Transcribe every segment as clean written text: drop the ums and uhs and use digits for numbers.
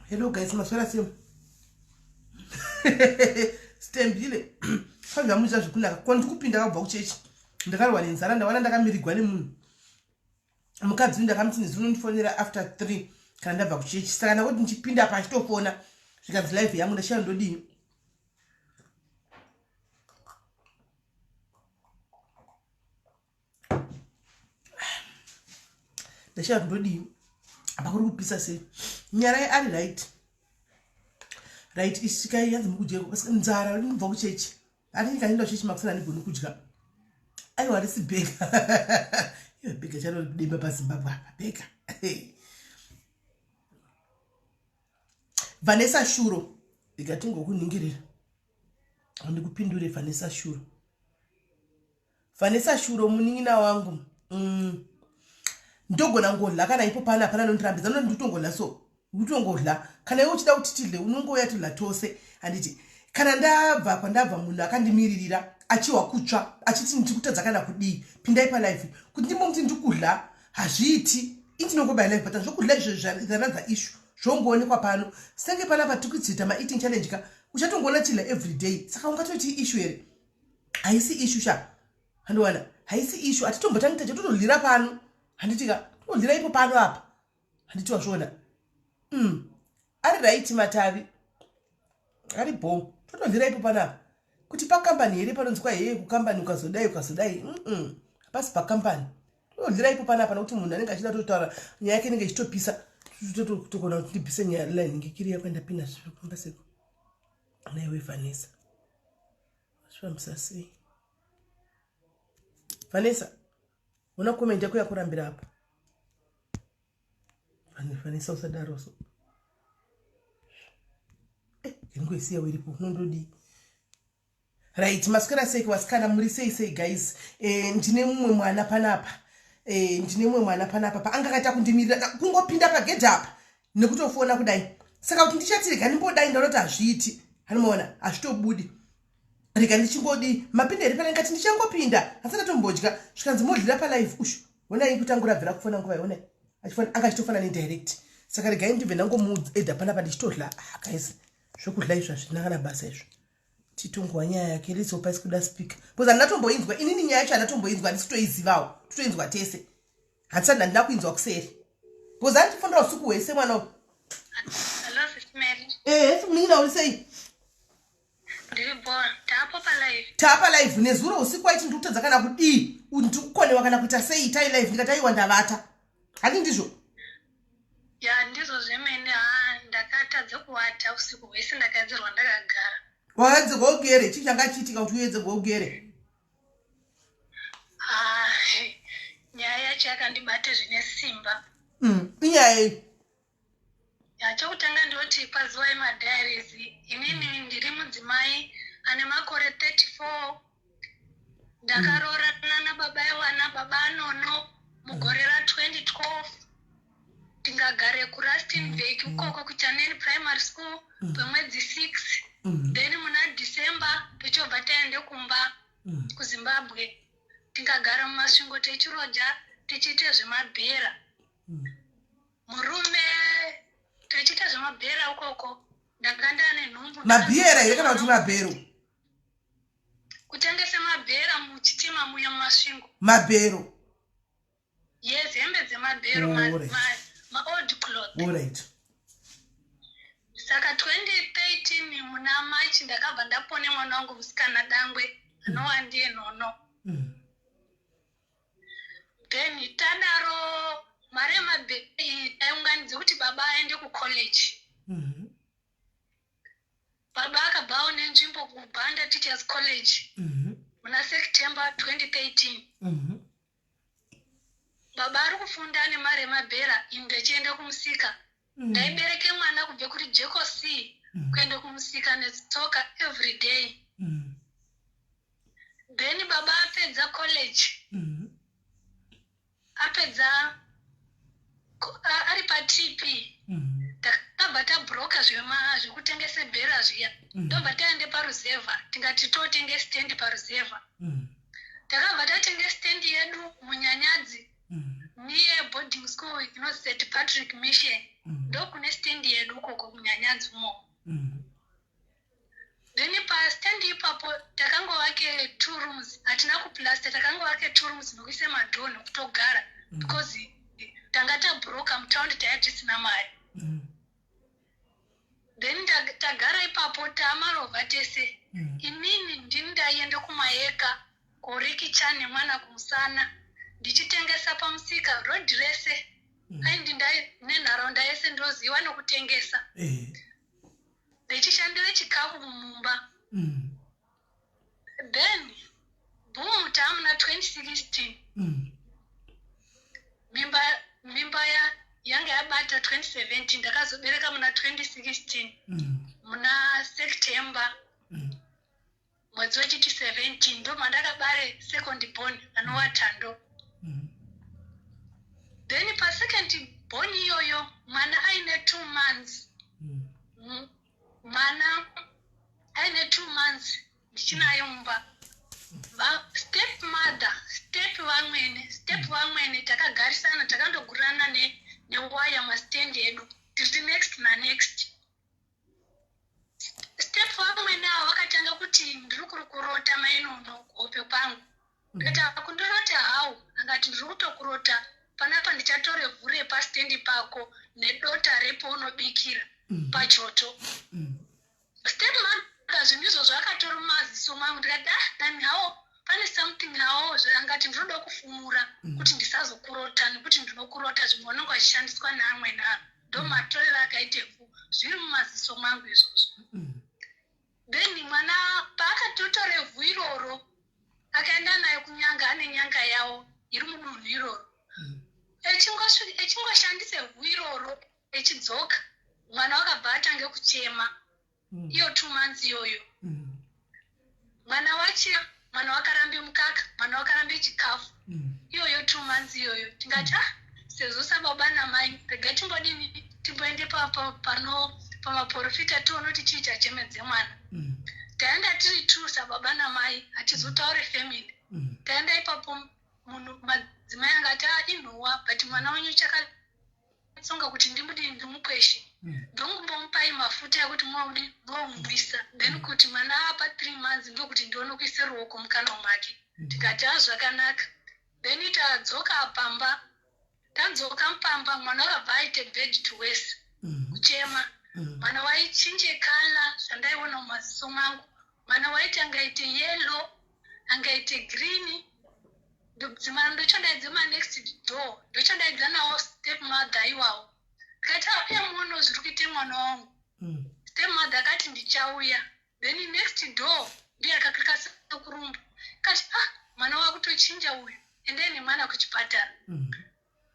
Hello guys, maswera sei? Stembile. Fazvamuita zvekunaka. Ko ndikupinda kabva kuchechi. Ndakarwa nenzara ndawana ndakamirigwa nemunhu. Mukadzi uyu ndakamuti nezuro unondifonera after 3 kana ndabva kuchechi. Saka ndakuti ndichipinda apa achitofona. Zvikanzi live yangu ndashaya ndodii. Ndashaya ndodii. Apa kuri kupisa sei? Nyarai ari right. Right isvikai yanzi mukudya nzara ndinobva kuchechi. Ati ndikaenda kuchechi makusana ndigoni kudya. Aiwa risi bhega. Iwe bhega charo demba paZimbabwe apa bhega. Vanessa Shuro ndikatingokuningirira. Andikupindure Vanessa Shuro. Vanessa Shuro munin'ina wangu mm. Ndogona ngodla kana ipo pana hapana anondirambidza noti ndikutongodla so ndikutongodla kana iwe uchida kuti tidle unongouya todla tose handiti kana ndabva kwandabva munhu akandimiririra achihwa kutsva achiti ndikutadza kana kudii pindai palife kuti ndimbomuti ndikudla hazviiti indinongobaya life but zvokudla izvo zvanadza issue zvongoonekwa pano senge panapa tikudziita maeating challenge ka uchatongoona chidla everyday saka ungatoti issue here haisi issue sha handiwana haisi issue hatitombotangi tacho totodyira pano handiti ka totodyira ipo pano apa handiti wazviona mm. ari right matavi ari bho totodyira ipo pano apa kuti pakambani here panonzwa heye kukambani ukazodai ukazodai mm hapasi pakambani totodyira ipo panapa nokuti munhu anenge achida totaura nyaya yake inenge ichitopisa tokona kuti ndibvise nyaya line ngikiri yako ndapinda zviri seko naiwe Vanessa Zvifambisa sei? Vanessa, una comment yako yakurambira apa. Vanessa usadaro so. Eh, ndingoisiya iripo, unondodii? Right, maswera sei kuvasikana muri sei sei guys. Eh, ndine mumwe mwana panapa. Eh, ndine mumwe mwana panapa pa anga akaita kundimirira kungopinda pagedhi apa nekutofona kudai. Saka kuti ndichati rega ndimbodai ndaona kuti hazviiti. Anomaona hazvitobudi. Rega ndichingodii mapinda here pana ndikati ndichangopinda asi ndatombodya zvikanzi modlira palive ushu honai kutangura bvira kufona nguva honai achifona anga achitofana nedirect saka regai ndibve ndangomuedha panapa ndichitodla ah, guys zvokudla izvo hazvina kana basa izvo titongwa nyaya yake let's hope aisi kuda speaker because handatomboinzwa inini nyaya yacho handatomboinzwa handisi kutoizivawo totoinzwa tese handisati handina kuinzwa kuseri because andifonera usiku hwese mwana uyu ehe munin'ina uri sei tapa live nezuro usiku waiti ndiri kutadza kana kudii ndiri kukonewa kana kuita sei itai live ndikati aiwa ndavata handi ndizvo ya ndizvo zvemene ha ndakatadza kuwata usiku hwese ndakaedzerwa ndakagara waedzerwa ugere chii changa chiitika kuti uedzerwa ugere ah, nyaya yacho yakandibata zvine simba mm, inyaya iyi Ya, chokutanga ndoti kwaziwai madiaries inini ndiri mudzimai ane makore 34 ndakaroorana nababa evana baba anono mugore ra 2012 tingagare kurustenburg ukoko kuchaneni primary school kwemwedzi 6 then muna december tochobva taende kumba kuzimbabwe tingagara mumasvingo techiroja tichiite zvemabhera murume tichiita zvemabhera ukoko ndanga ndane nhumbu mabhera here kana kuti mabhero kutengesa mabhera muchitima muya mumasvingo mabhero yes hembe dzemabhero maold cloth Alright. Saka 2013 muna March ndakabva ndapone mwana wangu musikana dangwe anova ndiye Nono. Then tadaro mari yemabhegi taiunganidza kuti baba aende kucollege. Mm-hmm. Baba akabva aone nzvimbo kuBanda Teachers College mm-hmm. muna September 2013. Mm-hmm. Baba ari kufunda ane mari yemabhera ini ndachienda kumusika. Ndaibereke mwana kubve kuri Jeko C kuenda kumusika netsoka every day. Then baba apedza college mm. apedza ari paTP mm. takabva tabroka zvekutengese bhera zviya mm. ndobva taende paruzevha tingati totenge stand paruzevha mm. takabva tatenge stand yedu munyanyadzi mm. Near boarding school inonzi St Patrick Mission. Ndokune stand yedu ukoko kuNyanyadzi umo. Then pastand ipapo takangovake two rooms, hatina kuplaster, takangovake two rooms nokuise madoor nokutogara because tanga tabroka mutaundi, taiya tisina mari. Then tagara ipapo taamarovha tese. Inini ndini ndaienda kumayeka korikicha nemwana kumusana, ndichitengesa pamusika rodhi rese. Aindi nenharaunda yese ndoziva nokutengesa, ndichishandire chikafu mumumba. Then boom, taamuna 2016. Mimba yanga yabata 2017, ndakazobereka muna 2016 muna September, mwedzi wechiti 17, ndo mandakabare second born anova Tando. Then pasecond born iyoyo mwana aine 2 months. Mwana aine 2 months ndichinaye mumba. Step mother, step vamwene, step vamwene takagarisana, takandogurana newaya mastendi edu, tiri next nanext. Step vamwene avo vakatanga kuti ndiri kuri kurota mainono kuhope kwangu. Ndikati, "Kundirota hau?" Akati, "Ndiri kutokurota panapa, ndichatore vhu repastendi pako nedota repo unobikira pachoto." Step mother zvinhu izvozvo akatora mumaziso mangu. Ndikati, "Ah, then hawo pane something hawo." Angati, "Ndinoda kufumura kuti ndisazokurota, nekuti ndinokurota zvimwe unenge vachishandiswa neamweni avo." Ndo matorero akaita ivhu, zviri mumaziso mangu izvozvo. Then mwana paakatotore vhu iroro, akaenda nayo kunyanga, ane nyanga yavo iri mudunhu iroro. Echingoshandise vhu iroro, echidzoka, mwana wakabva atange kuchema. Iyo 2 months iyoyo mwana wachema, mwana wakarambe mukaka, mwana wakarambe chikafu. Iyoyo 2 months iyoyo tingati, ah, sezvo sababa namai, regai timbodini, timboende pano pamaprofita tione kuti chii chachemedze mwana. Taenda tiri two sababa namai, hatizotaure family. Taenda ipapo, munhu madzimai angati, "Ah, inhuwa, but mwana wenyu chakatsonga kuti ndimudini, ndimukweshe. Ndongombomupai mafuta ekuti muudi momumwisa, then kuti mwana apa 3 months ndokuti ndione kuise ruoko mukanwa make." Tikati, "A, zvakanaka." Then tadzoka pamba, tadzoka mupamba, mwana wakabva aite bad to worse. Kuchema. Mwana waichinje colour, zvandaiona mumaziso mangu, mwana waiti angaite yellow, angaite green. Ndodzimara ndochodaidza manext door, ndochodaidza nawo step mother iwawo. Ndikati, "Auya muono zviri kuite mwana wangu." Step mother akati, "Ndichauya." Then next door ndiyo yakakirika sekurumba, kati, "Ah, mwana wakutochinja uyu, endei nemwana kuchipatara."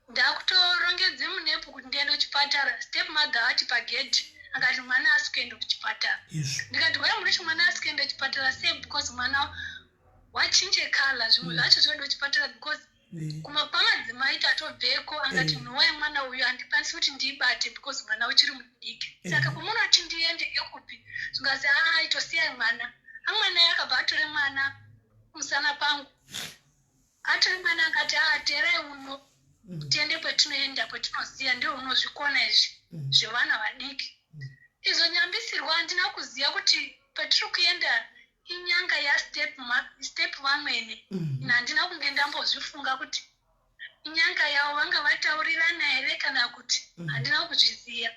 Ndakutorongedze munepo kuti ndiende kuchipatara. Step mother ati pagedhi, akati, "Mwana asi kuenda kuchipatara." Ndikati, "Wai munoti mwana asi kuenda kuchipatara sei? Because mwana wachinje colour, zvimwe zvacho zvinoda kuchipatara because kwamadzimai tatobveko." Angati, "Nhowai mwana uyu handikwanisi kuti ndiibate because mwana uchiri mudiki. Saka kwamunoti ndiende ekupi?" Zvingazi, "Aa, itosiyai mwana." Amwene akabva atore mwana kumusana pangu, atore mwana, akati, "Aa, teerai uno." Tiende kwetinoenda, kwetinoziya, ndio unozvikona izvi zvevana vadiki. Izvo nyambisirwa handina kuziva kuti patiri kuenda inyanga yastep step vamwene. Ina handina kunge ndambozvifunga kuti inyanga yavo, vanga vataurirana here kana kuti handina kuzviziva.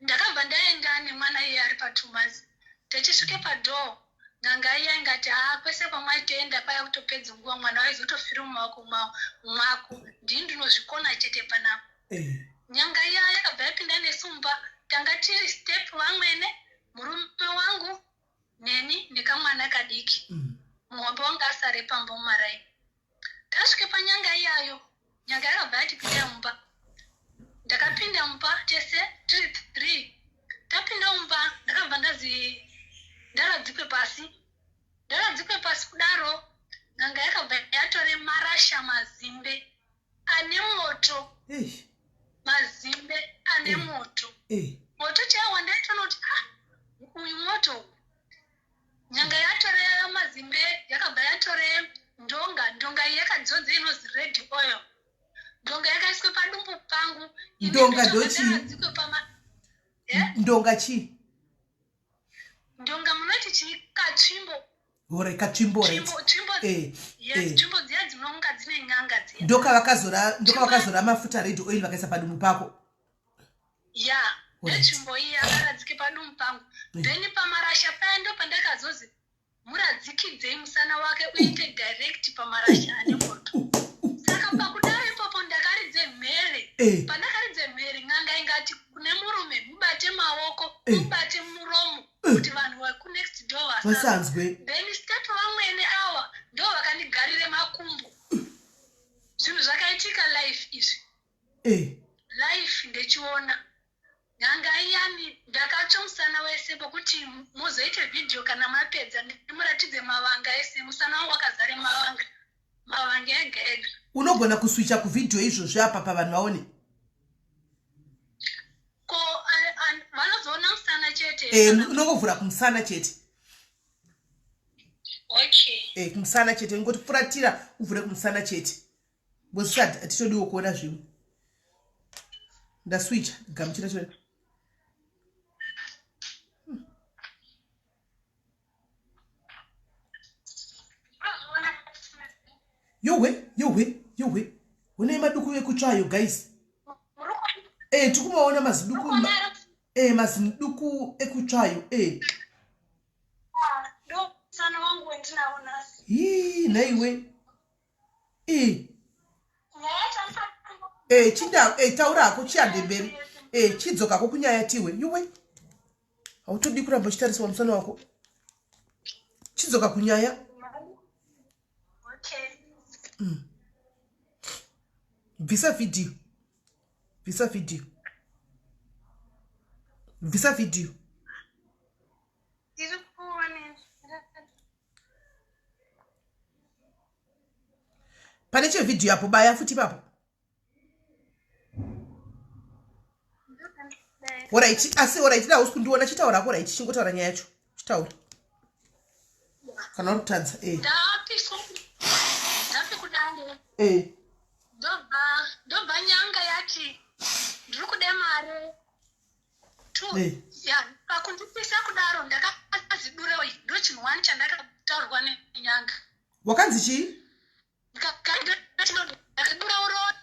Ndakabva ndaenda nemwana iye ari pa2 months. Tichisvike padoor, n'anga iya ingati, "Haa, kwese kwamwaitoenda kwaya kutopedza nguva, mwana waizotofira mumaoko mwako. Ndini ndinozvikona chete panapa." Nyanga iya yakabva yapinda nesumba. Tanga tiri step vamwene, murume wangu, neni nekamwana kadiki. Muhombe wanga asare pamba mumaraini. Tasvike panyanga iyayo, nyanga yakabva yati, "Pinda mumba." Ndakapinda mumba tese tiri three. Tapinda mumba, ndakabva ndazi ndaradzikwe pasi. Ndaradzikwe pasi kudaro, n'anga yakabva yatore marasha mazimbe ane moto. Mazimbe ane moto. Moto chaiwo ndaitoona kuti, ah, uyu moto uyu. Nyanga yatore mazimbe, yakabva yatore ndonga. Ndonga iyi yakadzodza inozi red oil. Ndonga Ndonga ndochii? Ndonga chii? Ndonga munoti chii? Katsvimbo. Hore katsvimbo, right. Eh, eh. Tsvimbo dziya dzinonga dzine nyanga dziya. Ndokavakazora mafuta red oil vakaisa padumbu pako. Ya, netsvimbo iyi yakaradzike padumbu pangu. Then pamarasha paya ndo pandakazozi muradzikidzei musana wake uite direct pamarasha ane moto. Saka pakudaro ipopo ndakaridze mhere. Pandakaridze mhere, n'anga ingati kune murume, mubate maoko, mubate muromo kuti vanhu vekunext door vasanzwe. Then step vamwene awa ndo vakandigarire makumbo. Zvinhu zvakaitika life izvi. Life ndechiona n'anga iyani, ndakatsva musana wese pokuti muzoite vhidhiyo kana mapedza ndimuratidze mavanga ese. Musana wangu wakazare mavanga, mavanga ega ega. Unogona kuswicha kuvhidhiyo izvozvi apa pavanhu vaone. Ko vanozoona musana chete? Unongovhura kumusana chete. Okay. Kumusana chete, ingoti furatira uvhure kumusana chete, because hatitodiwo kuona zvimwe. Ndaswicha, gamuchira chione. Yohwe, yohwe, yohwe, honai maduku ekutsvayo, guys. Tikumaona maziduku, maziduku ekutsvayo. Musana wangu wendinawo nhasi. Hii, nhaiwe. Chinda taura hako, chihande mberi. Chidzokako kunyaya tiwe. Yuwe, hautodi kuramba uchitariswa musana wako. Chidzoka kunyaya. Okay. Bvisa vhidhiyo, bvisa vhidhiyo, bvisa vhidhiyo. Ndiri kuona. Pane chevhidhiyo apo, baya futi ipapo. Alright, asi alright, da usi kundiona, chitaura. Alright, chingotaura nyaya yacho, chitaura kana uri kutadza. Ndapiswa, ndapi kudare. Ndobva nyanga yati ndiri kuda mari. Ya, pakundipisa kudaro ndakazidura, ndo chinhu wani chandakataurwa nenyanga. Wakanzi chii? Ndakadura uroi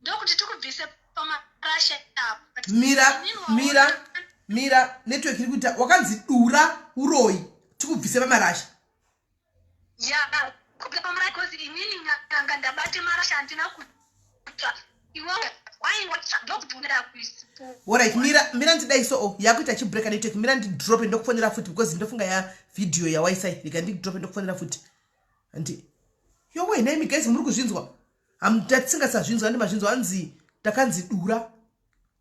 ndokuti tikubvise pamarasha apo. Mira, mira, mira, network iri kuita. Wakanzi dura uroi tikubvise pamarasha? Ya, kubva pamarasha, because inini nyanga ndabate marasha, handina kutsva, iwe waiwatsva ndokubvunira kuisi. Alright, mira, mira, ndidai so. Oh, yakuita chibreaka network. Mira ndidrope, ndokufonera futi, because ndofunga ya vhidhiyo yawaisai. Rega ndidrope, ndokufonera futi. Handi yowe. Naimi guys, muri kuzvinzwa? Hamtatingasazvinzwa, andi mazvinzwa? Hanzi takanzi dura,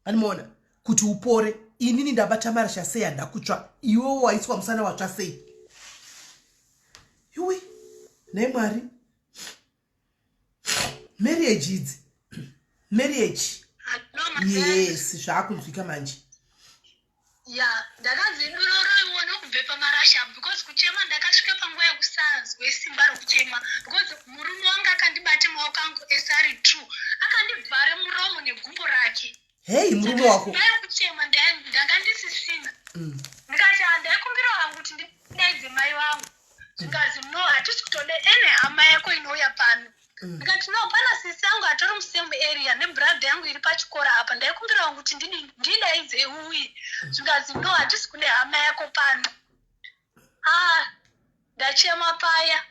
animoona kuti upore. Inini ndabata marasha sei? Handakutsva. Iwewo waiswa musana watsva sei? Iwe, nhai Mwari, marriage idzi, marriage. Yes, zvaakunzwika manje. Ya, ndakanzi duroroiwo nokubve pamarasha, because kuchema ndakasvika panguva yekusanzwe simba rokuchema, because murume wangu akandibate maoko angu ese ari two, akandivhare muromo negumbo rake. Hei, murume wako. Simba rekuchema ndanga ndisisina. Ndikati handaikumbira hangu kuti ndidaidze mai vangu. Zvikanzi no, hatisi kutode ene hama yako inouya pano. Ndikati no, pana sisi yangu atori musame area nebrother yangu iri pachikoro apa, ndaikumbira hangu kuti ndidaidze uye. Zvikanzi no, hatisi kude hama yako pano. Ah, ndachema paya,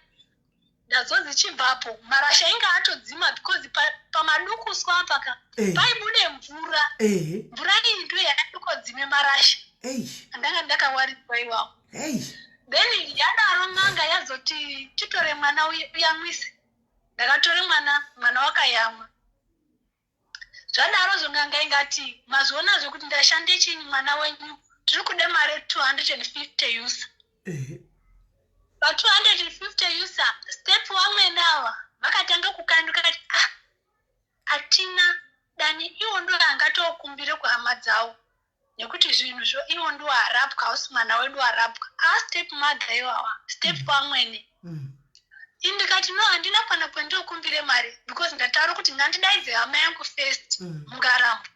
ndazonzi chibvapo. Marasha inge atodzima, because pamadukuswa apa ka paibude mvura. Mvura iyi ndo yaitukodzime marasha andanga ndakawaridzwa iwawo. Then yadaro n'anga yazoti titore mwana uyamwise. Ndakatore mwana, mwana wakayamwa. Zvadaro zvon'anga ingati mazviona zvekuti ndashande chinyi mwana wenyu, tiri kuda mari 250 USA. Pa250 USA, step vamwene ava vakatanga kukanduka kati ah, hatina dani, iwo ndo angatokumbire kuhama dzavo nekuti zvinhu zvo iwo ndo arapwa, hausi mwana wedu arapwa. A step mother iwawa, step vamwene. Ini ndikati, "No, handina kwana kwendinokumbire mari because ndataura kuti ngandidaidze hama yangu first." Mungaramba.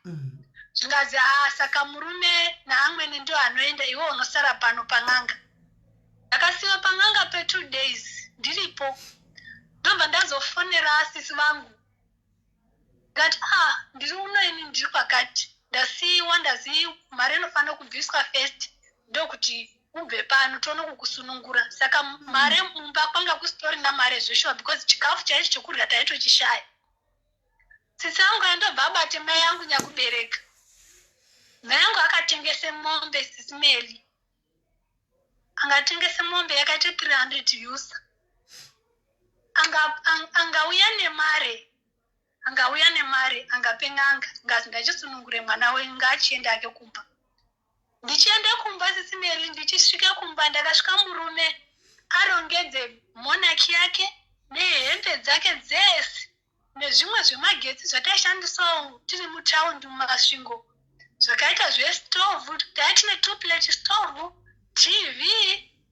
Zvingazi, "Haa, saka murume naamwene ndo anoenda, iwe unosara pano pan'anga." Ndakasiyiwa pan'anga pe2 days ndiripo. Ndobva ndazofonera asisi vangu, ndikati, "Ah, ndiri uno ini, ndiri kwakati, ndasiyiwa, ndazi mari inofanira kubviswa first ndokuti ubve pano tione kukusunungura." Saka mari mumba kwanga kusitorina mari zveshuwa because chikafu chaicho chokurya taitochishaya. Tsitsi angu andobva abate mai yangu nyakubereka. Mai yangu akatengese mombe, Sis Melly, angatengese mombe yakaita 300 USA. Angauya nemare, angauya nemari, angape n'anga, ngazi ndachisunungure mwana wenyu, ngaachienda ake kumba. Ndichienda kumba, Sis Melly, ndichisvika kumba ndakasvika murume arongedze monaki yake nehembe dzake dzese nezvimwe zvemagetsi zvataishandisawo tiri mutaundi muMasvingo, zvakaita zvestovhu. Taitine two plate stove, TV,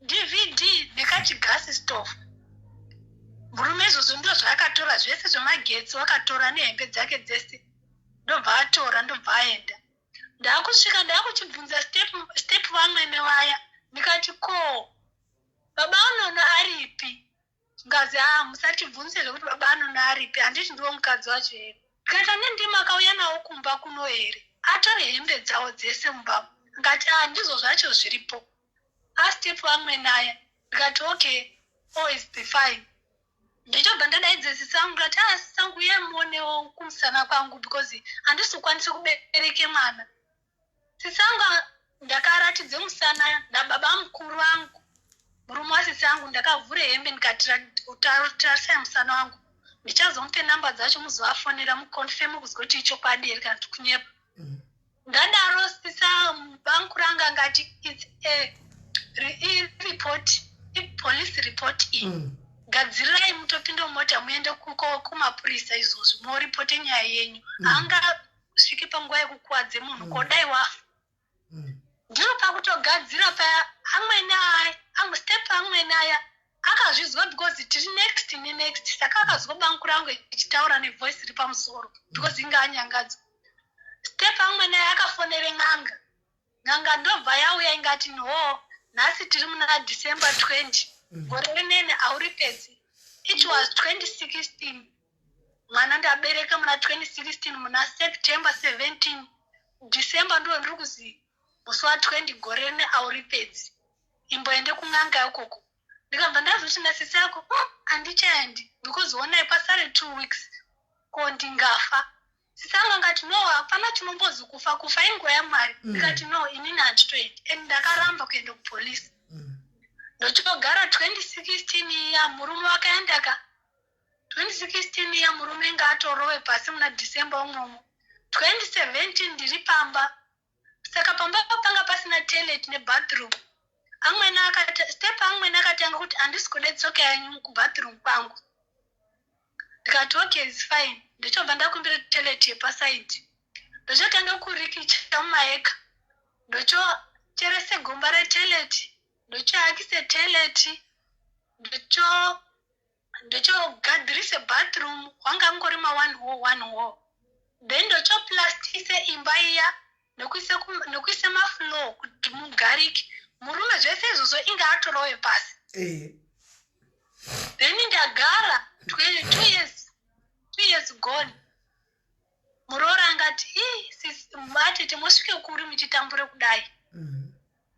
DVD nekachigasi stove. Murume izvozvo ndo zvaakatora zvese zvemagetsi, wakatora nehembe dzake dzese, ndobva atora, ndobva aenda. Ndakusvika ndakuchibvunza step vamwene vaya, ndikati, "Ko baba unono aripi?" Ngazi, "A, musatibvunze zvekuti baba anono aripi, handiti ndiwo mukadzi wacho here?" Ndikati, "Ane ndimi akauya nawo kumba kuno here? Atore hembe dzawo dzese mumba." Ngati, "A, ndizvo zvacho zviripo, astep vamwene aya." Ndikati, "Okay, all is the fine." Ndichobva ndadaidze sisi angu, ndikati, "A, sisi angu, uye muonewo kumusana kwangu because handisi kukwanisa kubereke mwana." Sisi angu ndakaratidze musana nababa mukuru vangu, murume wasisi angu. Ndakavhure hembe, ndikati, "Tarisai musana wangu. Ndichazomupe namba dzacho, muzovafonera muconfirm kuzwa kuti ichokwadi here kana kuti kunyepa." Ndadaro, sisa banku ranga ngati, "It's a report, ipolice report iyi. Gadzirirai mutopinda mumota muende kumapurisa izvozvo, moripote nyaya yenyu. Haangasviki panguva yekukuwadze munhu. Kodai wafa." Ndiro pakutogadzira paya, amwene aya, step amwene aya akazvizwa because tiri next nenext, saka akazwa banku rangu ichitaura nevoice iri pamusoro because inge anyangadzwa. Step amwene aya akafonere n'anga. N'anga ndobva yauya, ingati, "No, nhasi tiri muna December 20 gore rinene, hauripedzi." It was 2016. Mwana ndabereka muna 2016 muna September 17. December ndo ndiri kuzi musi wa20 gore rine, auripedzi, imboende kun'anga ikoko. Ndikabva ndazoti nasisi yako, "Oh, handichaendi because onai pasare 2 weeks, ko ndingafa?" Sisi angu angati, "No, hapana chinombozi kufa, kufa inguva yaMwari." Ndikati, "No, inini handitoendi," and ndakaramba kuenda kupolisi. Ndochogara 2016 iya, murume wakaendaka 2016 iya, murume inge atorove pasi muna December umomo. 2017 ndiri pamba, saka pamba panga pasina toilet nebathroom. Amwene akati, step amwene akatanga kuti, "Handisi kude tsoka yenyu kubathroom kwangu." Ndikati, "Okay, is fine." Ndichobva ndakumbira toilet yepasaidi, ndochotanga kurikicha mumaeka, ndochocherese gomba retoilet, ndochoakise toilet, ndochogadzirise bathroom, wanga ngori ma1 hole, one hole, then ndochoplastise imba iya nekuise mafloor kuti mugarike. Murume zvese izvozvo inge atorove pasi. Then ndagara 2 years, 2 years gone. Muroora angati, "Ii, atete, mosvike kuri muchitambure kudai?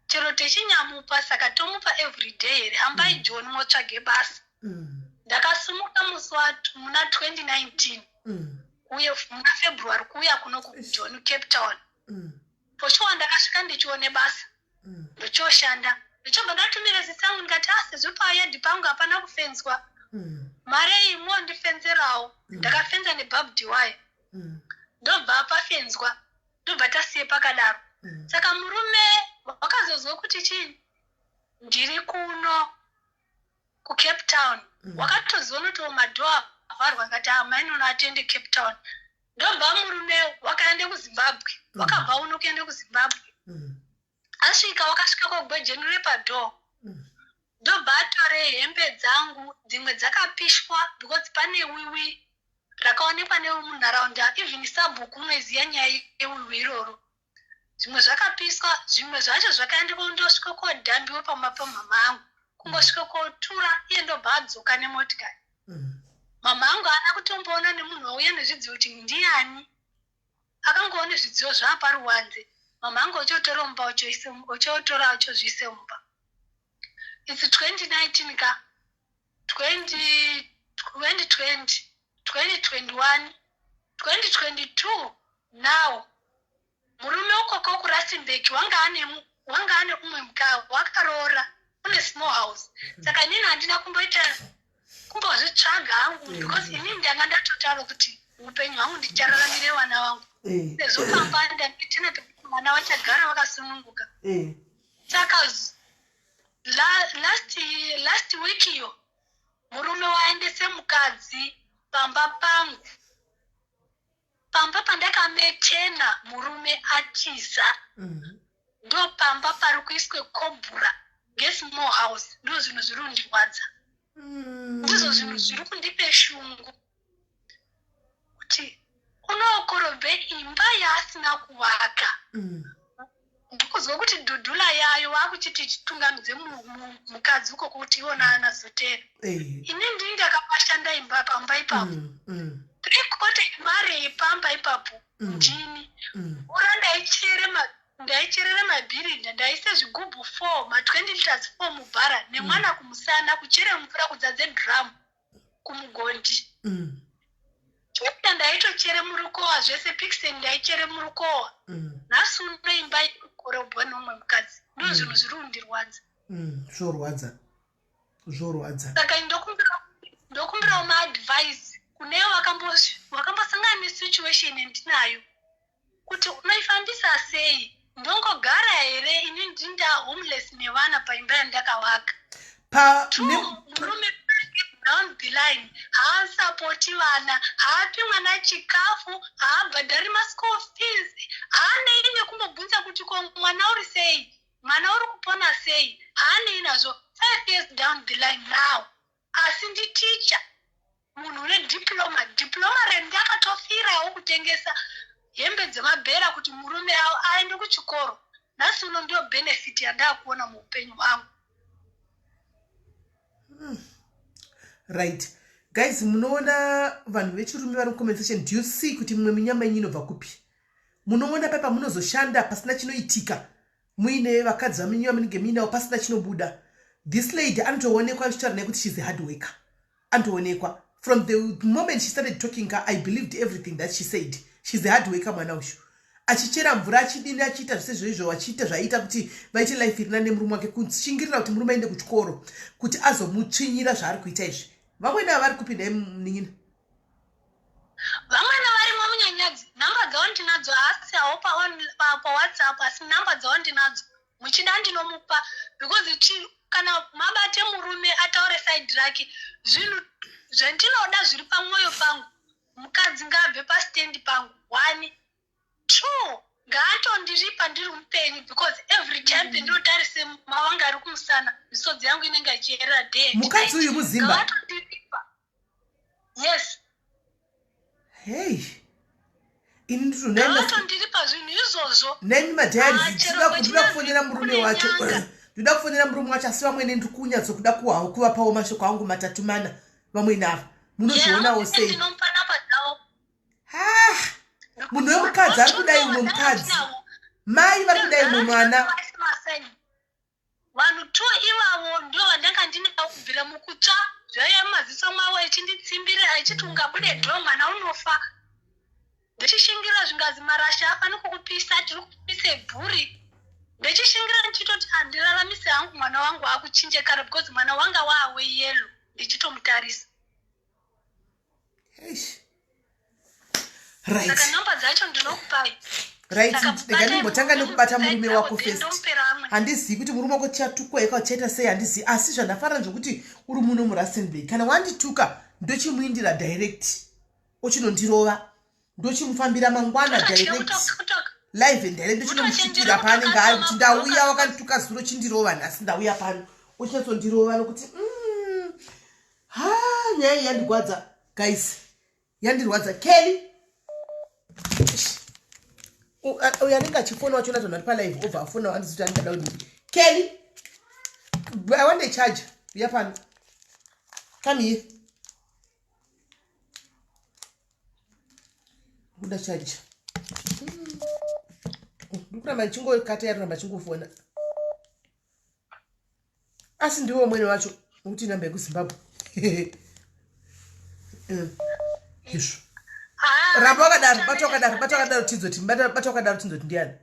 Chero techinyamupa, saka tomupa everyday here? Hambai Joni motsvage basa." Ndakasumuka musi muna 2019 uye muna February kuuya kuno kuJoni, Cape Town. For sure ndakasvika ndichione basa. Ndochoshanda, ndichobva ndatumira sisi angu, ndikati, "Ah, sezvo payadhi pangu hapana kufenzwa, mari iyi mondifenzerawo." Ndakafenza nebarbed wire. Ndobva pafenzwa, ndobva tasiye pakadaro. Saka murume wakazozwa kuti chii, ndiri kuno kuCape Town. Wakatoziva kuti madoor avharwa, akati, "Amainono atiende Cape Town." Ndobva murume wakaende kuZimbabwe. Wakabva uno kuende kuZimbabwe. Asvika, wakasvika kogwejenure padoor. Ndobva atore hembe dzangu, dzimwe dzakapishwa because pane wiwi rakaonekwa nevemunharaunda, even sabhuku unoiziva nyaya yewiwi iroro. Zvimwe zvakapiswa, zvimwe zvacho zvakaenda kundosvika kodhambiwa pamba pamama angu, kungosvika kotura iye ndobva adzoka nemotikari. Mama angu haana kutomboona nemunhu wauya nezvidziyo kuti ndiyani. Akangoona zvidziyo zvaaparuwanze, mama angu ochotora mumba ochotora ochozviise mumba. It's 2019 ka 20, 2020, 2021, 2022 now. Murume ukoko kuRustenburg wanga ane wanga ane umwe muka wakaroora une small house. Saka inini handina kumboita kumbozvitsvaga hangu because inini ndanga ndatotaura kuti upenyu hwangu ndichararamire vana vangu. Sezvo pamba ndanditine pekuti vana vachagara vakasununguka. Saka last, last week iyo murume waendese mukadzi pamba pangu, pamba pandakametena murume atiza. Ndo pamba pari kuiswe kobhura ngesmall house. Ndo zvinhu zviri kundirwadza, ndizvo zvinhu zviri kundipe shungu kuti unokorobhe imba yaasina kuvaka. Ndikuzwa kuti dhudhula yayo wakuchiti chitungamidze mukadzi ukoko kuti iwona anazotera. Ini ndini ndakapashanda imba pamba ipapo. 3/4 mari yepamba ipapo ndini. Mvura ndaichere ndaicherera mabhirinda, ndaise zvigubhu 4 ma20 liters 4 mubhara nemwana kumusana, kuchere mvura kudzadze drum kumugondi. Chota ndaitochere murukowa zvese, pixen ndaichere murukowa. Nhasi uno imba irikorobwa neumwe mukadzi. Ndo zvinhu zviri kundirwadza. Zvorwadza, zvorwadza. Saka ndokumbirawo maadvice kune wakambosangana nesituation yandinayo kuti unoifambisa sei. Ndongogara here ini ndinda homeless nevana paimba yandakavaka? Pa Two, murume down the line haasapoti vana, haapi mwana chikafu, haabhadhari maschool fees, haanei nekumbobvunza kuti ko mwana uri sei, mwana uri kupona sei, haanei nazvo. 5 years down the line now, asi nditicha, munhu une diploma, diploma rendakatofirawo kutengesa hembe dzemabhera kuti murume aende kuchikoro. Nhasi uno ndiyo benefit yandakuona muupenyu hwangu. Right guys, munoona vanhu vechirume vari mucomment section, do you see kuti mumwe minyama yenyu inobva kupi? Munoona pai pamunozoshanda pasina chinoitika, muine vakadzi vamenyu vamunenge muinawo, pasina chinobuda. This lady anotoonekwa achitaura naye kuti she's a hard worker. Anotoonekwa from the moment she started talking ka, I believed everything that she said. She's a hard worker. Mwana uyu achichera mvura, achidini, achiita zvese zvoizvo, achiita zvaiita kuti vaite life iri nane nemurume wake, kushingirira kuti murume aende kuchikoro kuti azomutsvinyira zvaari kuita izvi. Vamwene ava vari kupi nhai, munin'ina? Vamwene varimo, Munyaradzi. Nhamba dzavo ndinadzo, haasi hawo paWhatsApp, asi nhamba dzavo ndinadzo. Muchida ndinomupa because kana mabate murume ataure side rake. Zvinhu zvandinoda zviri pamwoyo pangu, mukadzi ngaabve pastendi pangu, one. Two, ngaatondiripa ndiri mupenyu because every time pendinotarise mavanga ari kumusana, misodzi yangu inenge ichiyerera day and Mukadzi night. uyu muzimba? Ngaatondiripa, yes. Hei, ini ndiri Ngaatondiripa zvinhu izvozvo. Nemi madiaries. Ah, chero Ndinoda kwechinanzi kufonera murume kune wacho. nyanga. Ndinoda kufonera murume wacho, asi vamwene ndiri kunyatsokuda kuhawo kuvapawo mashoko angu matatu mana. Vamwene ava munozvionawo sei? Ndinomupa namba dzavo. Ha, munhu wemukadzi ari kudai, umwe mukadzi, mai vari kudai, umwe mwana. Vanhu two ivavo ndo vandanga ndinavo kubvira mukutsva. Zvaiva mumaziso mavo ichinditsimbirira ichiti ungabude dho mwana unofa. Ndichishingira zvingazi marasha afani kukupisa, tiri kupise bhuri. Ndichishingira ndichitoti handiraramise hangu mwana wangu akuchinje kare because mwana wanga waawe yellow ndichitomutarisa. Eish. Right. Saka namba dzacho ndinokupai. Right. Saka Ndega batai ndimbotanga murume nekubata murume murume dzako, wako then first. ndomupera amwe. Handizivi kuti murume wako tichatukwa eka uchaita sei, handizivi, asi zvandafarira zvokuti uri muno muRustenburg. Kana wandituka, ndochimuindira direct, ochinondirova, ndochimufambira mangwana direct, live and direct, ndochinomusvikira paanenge ari kuti ndauya, wakandituka zuro, chindirova nhasi, ndauya pano. Uchinyatsondirova nokuti ha, nyaya iyi yandigwadza guys, yandirwadza. Kelly, uyo anenge achifona wacho natonhu ari palive, obva afona, handizi kuti aningada kudii. Kelly, I want a charger. Uya pano, come here. Kuda charger. Ndikuramba ndichingokata, yaramba chingofona, asi ndiwo mwene wacho, nokuti namba yekuZimbabwe. Izvo ramba wakadaro, bata wakadaro, bata wakadaro, tinzoti, bata wakadaro, tinzoti ndiani.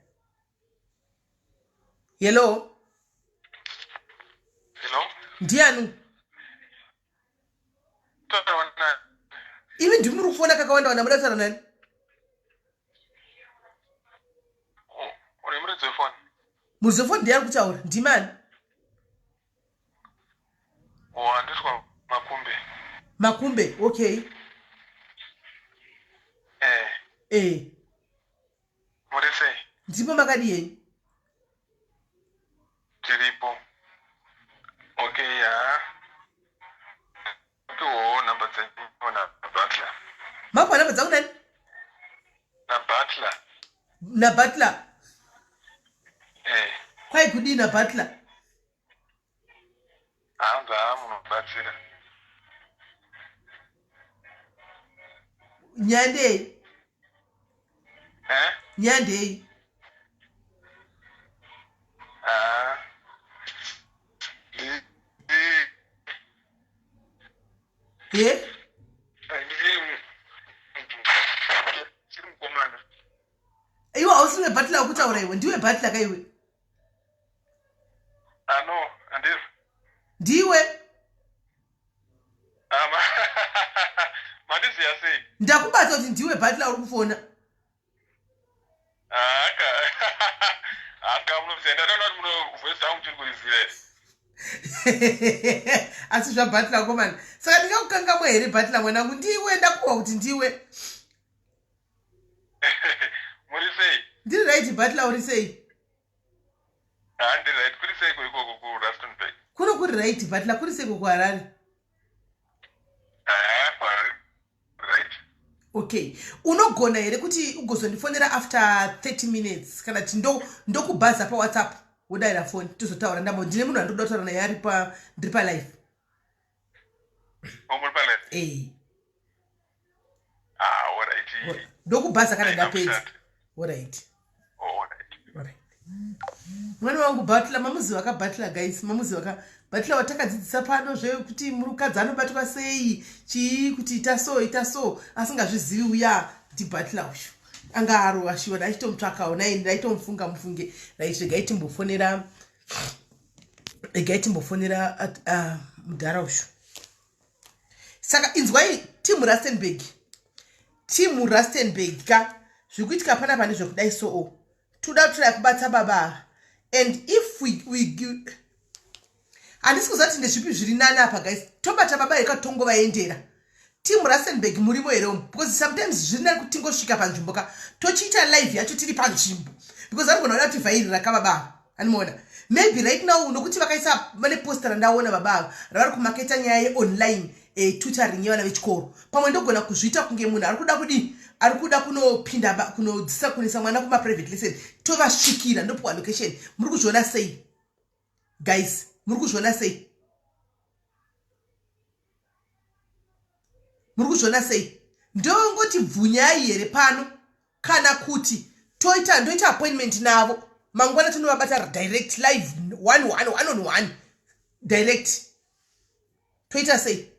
Hello? Hello? Ndiani? Taona. Imi ndimi muri kufona kakawanda wanda, muda kutaura nani? Uri muridzi wefoni? Muridzi wefoni ndiani kutaura? Ndimani? Oh, handiswa Makumbe. Makumbe, okay. Eh, muri sei? Ndipo, makadi yenyu? Tiripo. Okay, ya. Piwowo namba dzenyu na Butler. Makupa namba dzangu nani? Na Butler. NaButler? Eh, kwai kudii naButler? Hanzi haa, munobatsira. Nyaya ndei? Eh? Nyaya ndei? Ah. Ye? Ndiri mukomana. Iwe hausi weButler wekutaura, iwe ndiwe Butler ka iwe? Ah, no, handisi. Ndiwe. Ah, mandiziya sei? Ndakubata kuti ndiwe Butler uri kufona. Aka. Aka munoziya, ndatoona kuti muno voice rangu tiri kuriziva. Asi zvaButler komana, saka ndingakukangamwa here Butler mwanangu? Ndiwe, ndakuwa kuti ndiwe. Muri sei? Ndiri right Butler, uri sei? Handi right, kuri seiko ikoko kuRustenburg? Kuno kuri right Butler, kuri seiko kuHarare? Ah, right. Okay, unogona here kuti ugozondifonera after 30 minutes, kana kuti ndokubhaza paWhatsApp, wodayira foni, tozotaura? Ndambo ndine munhu andinoda kutaura naye ari pa ndiri palive. Oh, muri palive? Ei. Ah, alright. Ndokubhaza kana ndapedza, alright? Alright. Alright. Mwana wangu Butler, mamuziva ka Butler guys? Mamuziva ka Butler watakadzidzisa pano zvekuti murukadzi anobatwa sei, chii, kuti ita so, ita so, asingazvizivi uya? NdiButler uyu, anga arova shiwa, ndaitomutsvakawo nai, ndaitomufunga mufunge. Right, regai timbofonera, regai timbofonera mudhara uyu. Saka inzwai, timu Rustenburg, timu Rustenburg ka, zviri kuitika panapa ndezvekudai. Soo toda kutraya kubata baba ava, and if we handisi kuziva kuti ndezvipi zviri nani apa guys. Tobata baba here katongovaendera? Timu Rustenburg murimo here umu? Because sometimes zviri nani kuti tingosvika panzvimbo ka, tochiita live yacho tiri panzvimbo, because vanogona kuda kutivhairira ka baba ava. Animaona maybe right now, nokuti vakaisa vane poster randaona baba ava ravari kumaketa nyaya yeonline tutoring yevana vechikoro. Pamwe ndogona kuzviita kunge munhu ari kuda kudii, ari kuda kunopinda kunodzidzisa, kunoisa mwana kumaprivate lesson, tovasvikira, ndopiwa location. Muri kuzviona sei guys? Muri kuzviona sei? Muri kuzviona sei? Ndongoti bvunyai here pano, kana kuti toita, ndoita appointment navo mangwana, tinovabata direct live, one one, one on one, direct? Toita sei?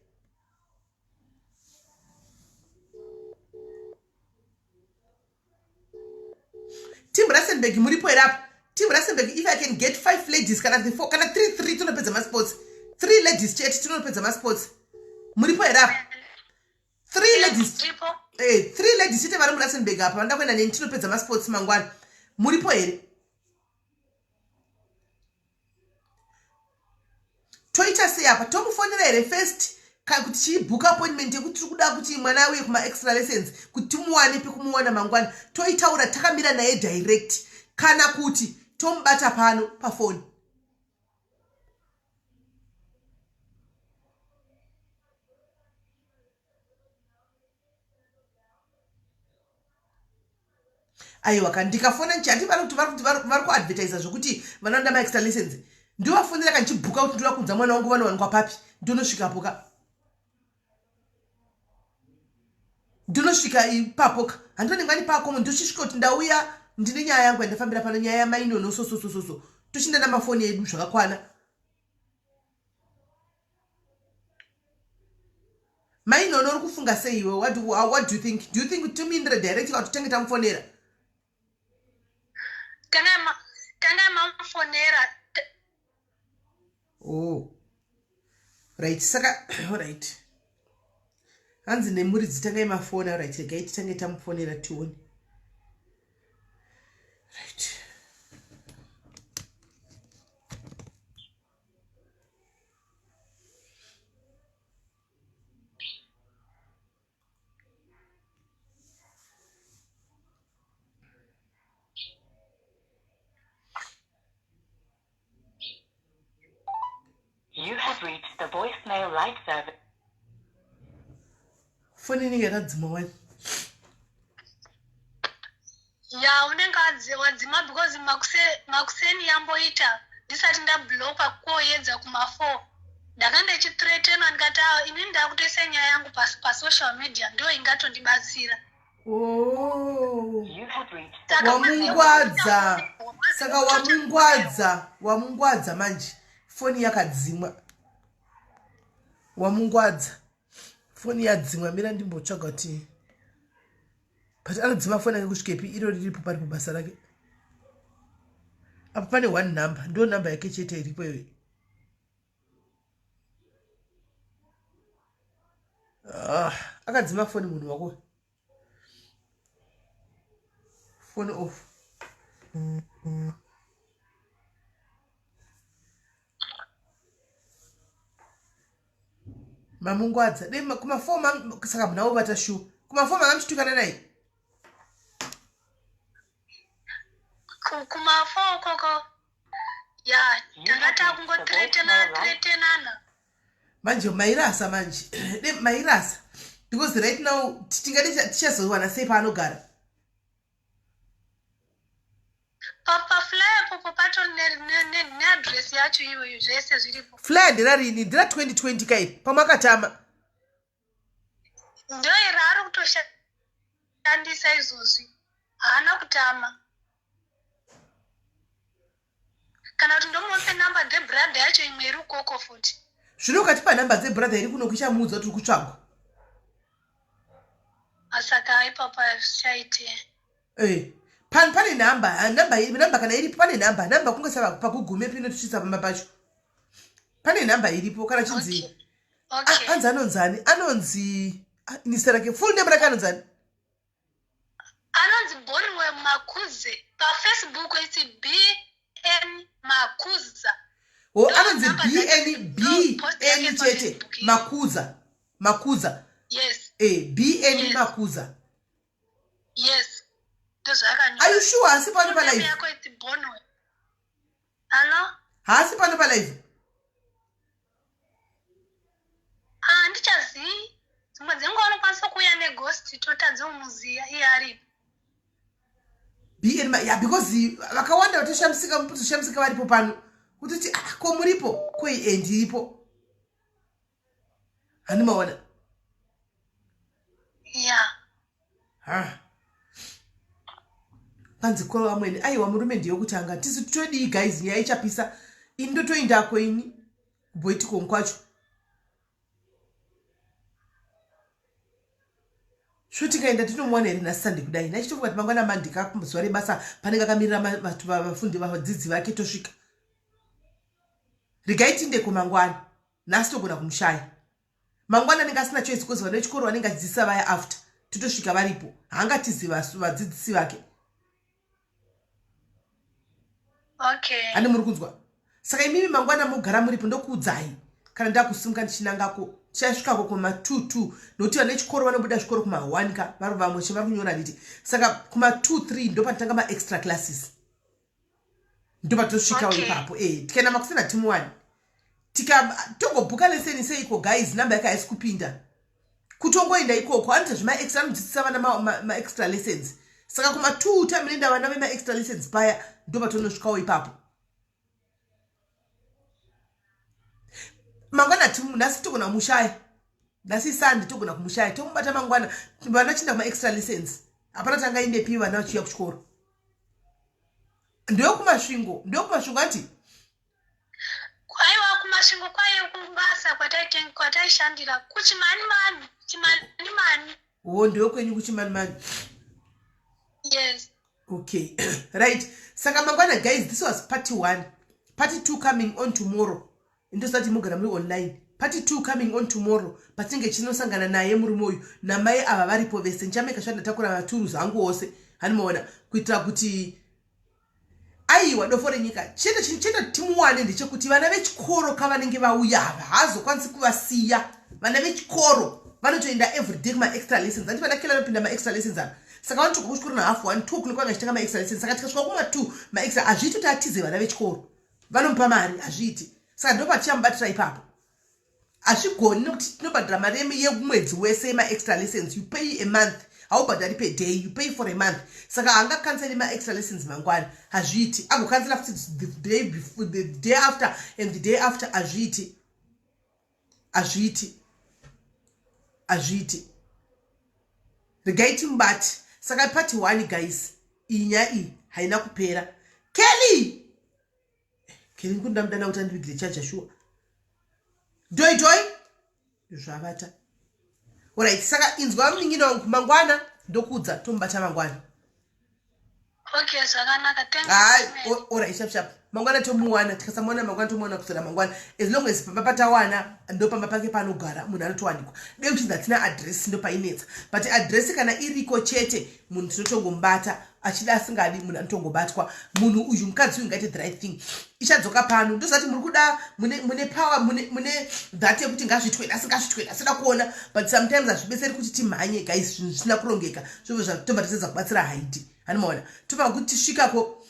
Team Rustenburg muripo here apa? Team Rustenburg, if I can get five ladies, kana four, kana three, three, tinopedza masports. Three ladies chete, tinopedza masports. Muripo here apa? Three ladies. Ndipo. Three ladies chete vari muRustenburg apa vanoda kuenda neni, tinopedza masports mangwana. Muripo here? Toita sei apa? Tomufonera here first, kuti chiibhuka appointment yekuti tiri kuda kuti mwana auye kumaextra lessons, kuti timuwane pekumuwana mangwana, toitaura takamira naye direct, kana kuti tomubata pano pafoni? Aiwa ka ndikafona ndichati vari kuti vari kuti vari kuadvertisa zvekuti vanoda maextra lessons. Ndovafonera ka ndichibhuka kuti ndoda kuudza mwana wangu vanowanikwa papi. Ndonosvikapo ka. Ndonosvika ipapo ka. Handionengwa ni pako ndochisvika kuti ndauya ndine nyaya yangu yandafambira pano nyaya yamainono so so so so so. Tochinda namafoni edu zvakakwana. Mai Nono uri kufunga sei iwe? What do, what do you think? Do you think timindire direct kana kuti tange tamufonera? Tanga mamufonera. Oh. Right, saka right. Hanzi nemuridzi tangai mafona right, regai titange tamufonera tione. Right. You have reached the voicemail live service. Foni inenge yakadzima wani. Ya unenge wadzima because makuseni yamboita ndisati ndablokwa koyedza kuma 4 ndanga ndichithreatenwa ndikati ah, ini ndakutoisa nyaya yangu pasocial media ndo ingatondibatsira. Oh. Wamungwadza saka wamungwadza wamungwadza manje foni yakadzimwa wamungwadza foni yadzimwa mira ndimbotsvaga kuti but anodzima foni yake kusvikepi iro riripo paripo basa rake apo pane one number ndo number yake chete iripo iyoyi ah, akadzima foni munhu wako foni off Mamungwadza dei kuma4 saka muna wobata shu kuma4 manga muchitukana naye kuma4 ukoko ya tanga takungotretenana tretenana manje mairasa manje dei mairasa because right now tingade tichazowana sei paanogara Paflyer popo patori neaddress yacho iyoyo zvese zviripo. Flyer nderarini ndera 2020 kai pamwe akatama. Ndoiri ari kutoshandisa izvozvi haana kutama. Kana kuti ndomupe number dzebrother yacho imwe iri ukoko futi. Zvino ukatipa number dzebrother iri kuno kuchamuudza kuti uri kutsvagwa. Saka ipapo hazvichaite. Eh, pan pane number, ah, number number kana iripo pane number, number kunge sava pakugume pino tichisvitsa pamba pacho. Pane number iripo kana chinzi. Okay. Okay. Ah, anzi anonzani? Anonzi ah, zita rake full name rake anonzani? Anonzi Boriwe Makuze. PaFacebook it's BN Makuza. Oh, anonzi BN BN chete Makuza. Makuza. Yes. Eh, BN yes. Makuza. Yes. Ndozvaakanyora. Are you sure hasi pano pa live? Yako it's Bonwe. Hello? Hasi pano pa live. Ah, handichazii. Dzimwe dzenguva anokwanisa kuuya neghost totadza kumuziva iye aripo. BN yeah, because vakawanda vatoshamisika mutoshamisika varipo pano kutoti ah, ko muripo ko eh, ndiripo hani maona yeah. ha panzi ko vamwene aiwa murume ndiye kutanga tisu todii guys nyaya ichapisa ini ndotoindako ini kuboitikon kwacho sho tikaenda tinomuwana here nhasi sunday kudai nachitofunga kuti mangwana mandi kazuva rebasa panenge akamirira vafundi vadzidzi vake tosvika regai tindeko mangwana nhasi togona kumushaya mangwana anenge asina choice because vana vechikoro vanenge achidzidzisa vaya after totosvika varipo haangatizi vadzidzisi vake okay handi muri kunzwa saka imimi mangwana mogara muripo ndokuudzai kana ndakusimuka ndichinangako tichasvikako kuma 2 2 nokuti vane chikoro vanobuda zvikoro kuma 1 ka vari vamwe che vari kunyora handiti saka kuma 2 3 ndopatanga maextra classes ndopatosvikawo okay. ipapo e tikaenda makusina timuwani tika tongobhuka leseni seiko guys namba yake haisi kupinda kutongoenda ikoko anoita zvemaextra anodzidzisa vana maextra ma lessons. Saka kuma 2 time inoenda vana vemaextra lessons paya ndopatonosvikawo ipapo. Mangwana nhasi togona kumushaya. Nhasi Sunday togona kumushaya. Tomubata mangwana vana chinda kuma extra lessons. Hapana tanga indepi vana vachiuya kuchikoro. Ndokumasvingo, ndokumasvingo anti. Aiwa kumasvingo kwaye kubasa kwataishandira kuchimani mani, chimani mani. Oh, ndokwenyu kuchimani mani. Yes. Okay. Right. Saka mangwana guys, this was part 1. Part 2 coming on tomorrow. Ndosati mugara muri online. Part 2 coming on tomorrow. Patinge chinosangana naye murume uyu namai ava varipo vese. Ndichameka sure ndatakura maturuzi angu ose. Hanimaona kuitira kuti aiwa dofo renyika chete chinhu chete timuwane ndechekuti vana vechikoro kavanenge vauya ava haazokwanisi kuvasiya. Vana vechikoro vanotoenda everyday kuma-extra lessons. Anti vana Kela vanopinda ma-extra lessons ava. Saka vanotobva kuchikoro na half 1 2 o'clock vanga chitanga ma-extra lessons. Saka tikasvika kuma 2 ma-extra hazviiti kuti atize vana vechikoro. Vanomupa mari hazviiti. Saka ndopatichamubatira ipapo. Hazvigoni nekuti tinobhadhara mari yemwedzi wese yema-extra lessons. You pay a month. Haubhadhari per day, you pay for a month. Saka haangakanseli ma-extra lessons mangwana. Hazviiti. Agokansela futi the day before, the day after and the day after. Hazviiti. Hazviiti. Hazviiti. Regai timubate. Saka part 1 guys, iyi nyaya iyi haina kupera. Kelly! Kelly ndikuda mudana kuti andivigire charger sure. Doi doi. Zvavata. Alright, saka inzwa munin'ina wangu mangwana ndokuudza tomubata mangwana. Okay, zvakanaka. Thank you. Alright, sharp sharp. Mangwana tomuwana, tikasamuwana mangwana tomuwana kuswera mangwana. As long as pamba patawana ndo pamba pake panogara munhu anotowanikwa. Dai uchinzi hatina address ndo painetsa. But address kana iriko chete munhu tinotongomubata achida asingadi munhu anotongobatwa. Munhu uyu mukadzi uyu ngaite the right thing. Ichadzoka pano ndozati muri kuda mune, mune power mune, mune that yekuti ngazvitwe nhasi ngazvitwe nhasi da kuona. But sometimes hazvibetseri kuti timhanye guys, zvinhu zvisina kurongeka. Zvobva zvatobva tatadza kubatsira Haidi. Hanimaona. Tobva kuti tisvikako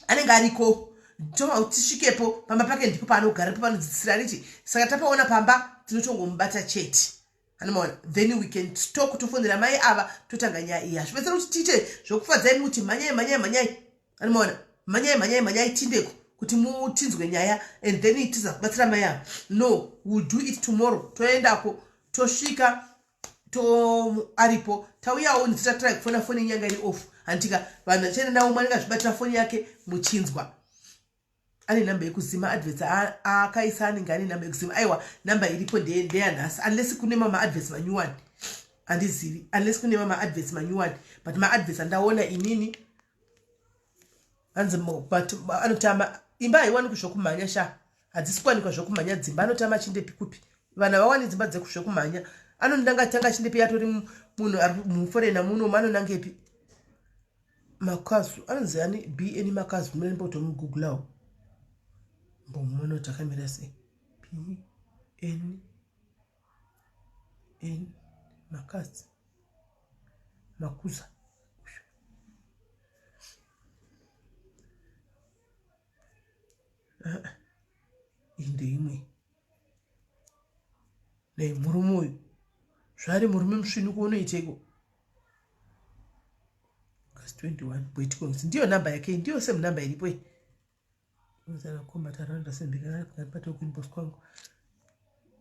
anenge ariko, tobva kuti tisvikepo pamba pake ndipo paanogara ndipo panodzidzisira riti. Saka tapaona pamba tinotongomubata chete. Hanimaona. Then we can talk, tofonera mai ava totanga nyaya iyi. Hazvibetseri kuti tiite zvokufadzai muti mhanyai mhanyai mhanyai. Hanimaona. Mhanyai mhanyai mhanyai tindeko kuti mutinzwe nyaya and then tiza kubatsira mai ava. No, we'll do it tomorrow. Toendako tosvika to aripo tauyawo nditatry kufona foni yenyanga iri off. Handitika vanhu vachienda navo mwana akazvibatira foni yake muchinzwa. Ane namba yekuzima adverts akaisa anenge ane namba yekuzima. Aiwa namba iripo ndeyanhasi unless kune mamwe adverts manyuwani. Handizivi unless kune mamwe adverts manyuwani but maadverts andaona inini hanzi but anotama imba haiwanikwi zvokumhanya sha. Hadzisi kuwanikwa zvokumhanya dzimba. Anotama achindepi kupi? Vanhu havawani dzimba dzekuzvokumhanya. Anondanga tanga achindepi atori munhu ari muforena muno anonangepi? Makazu anonzi ani BN Makazu mune mbotomugugulawo. Mbomuona kuti akamira sei. B N N Makazi Makuza. Iyi ndeimwe. Nei murume uyu zvaari murume musvinu kuonoiteko. August 21 boitiko ndiyo namba yake, ndiyo same namba iripo iyi.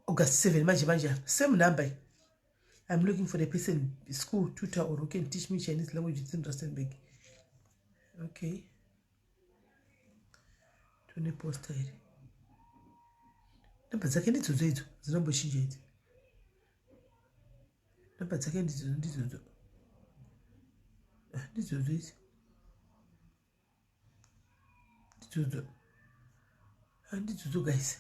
August 7 manje manje same number. I'm looking for a person school tutor or who can teach me Chinese language in Rustenburg. Okay. Tone poster here. Namba dzake ndidzodzo idzo dzinombochinja idzi. Namba dzake ndidzodzo ndidzodzo. Ndidzodzo idzi. Ndidzodzo. Ndidzodzo guys.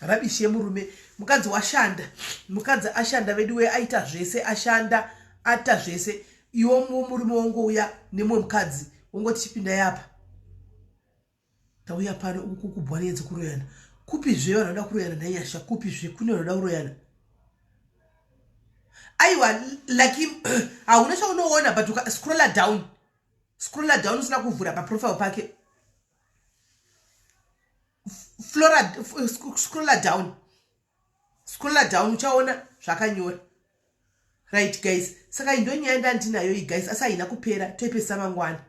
Rabishi yemurume. Mukadzi washanda. Mukadzi ashanda veduwe aita zvese ashanda ata zvese. Iwo murume wongouya nemumwe mukadzi wongoti chipinda yapa. Tauya pano uku kubwa nyaya dzekuroyana. Kupizve vanhu vanoda kuroyana nhai Nyasha? Kupizve kune vanoda kuroyana? Aiwa like hauna chaunoona but uka scrolla down. Scrolla down usina kuvhura pa profile pake. Flora scrolla down. Scrolla down uchaona zvakanyora. Right guys, saka iyi ndonyaya ndandinayo iyi guys, asi haina kupera, toipesa mangwana.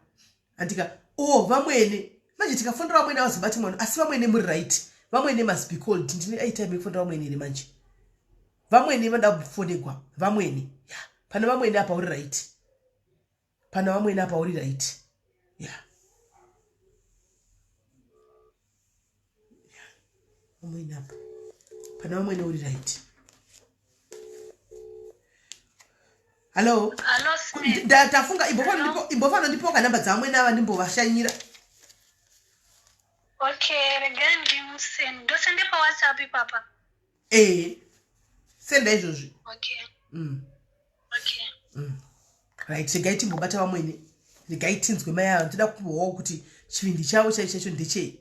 Andika oh vamwene manje tikafondera vamwene avazobati mwana, asi vamwene muri right, vamwene must be called. Ndine aitime yekufondera vamwene here manje? Vamwene vanoda kufonegwa vamwene. Ya, pana vamwene apa uri right, pana vamwene apa uri right. Ya, vamwene apa pana vamwene uri right. Hallo, tafunga imbofana ndipoka namba dzavamwene ava ndimbovashanyira. Okay, regai ndimusende. Ndosende paWhatsApp ipapa. Ee, senda izvozvi. Okay. Okay. Right, regai timbobata vamwene, regai tinzwe mai ava. Ndoda kupiwawo kuti chivindi chavo chaicho chaicho ndechei.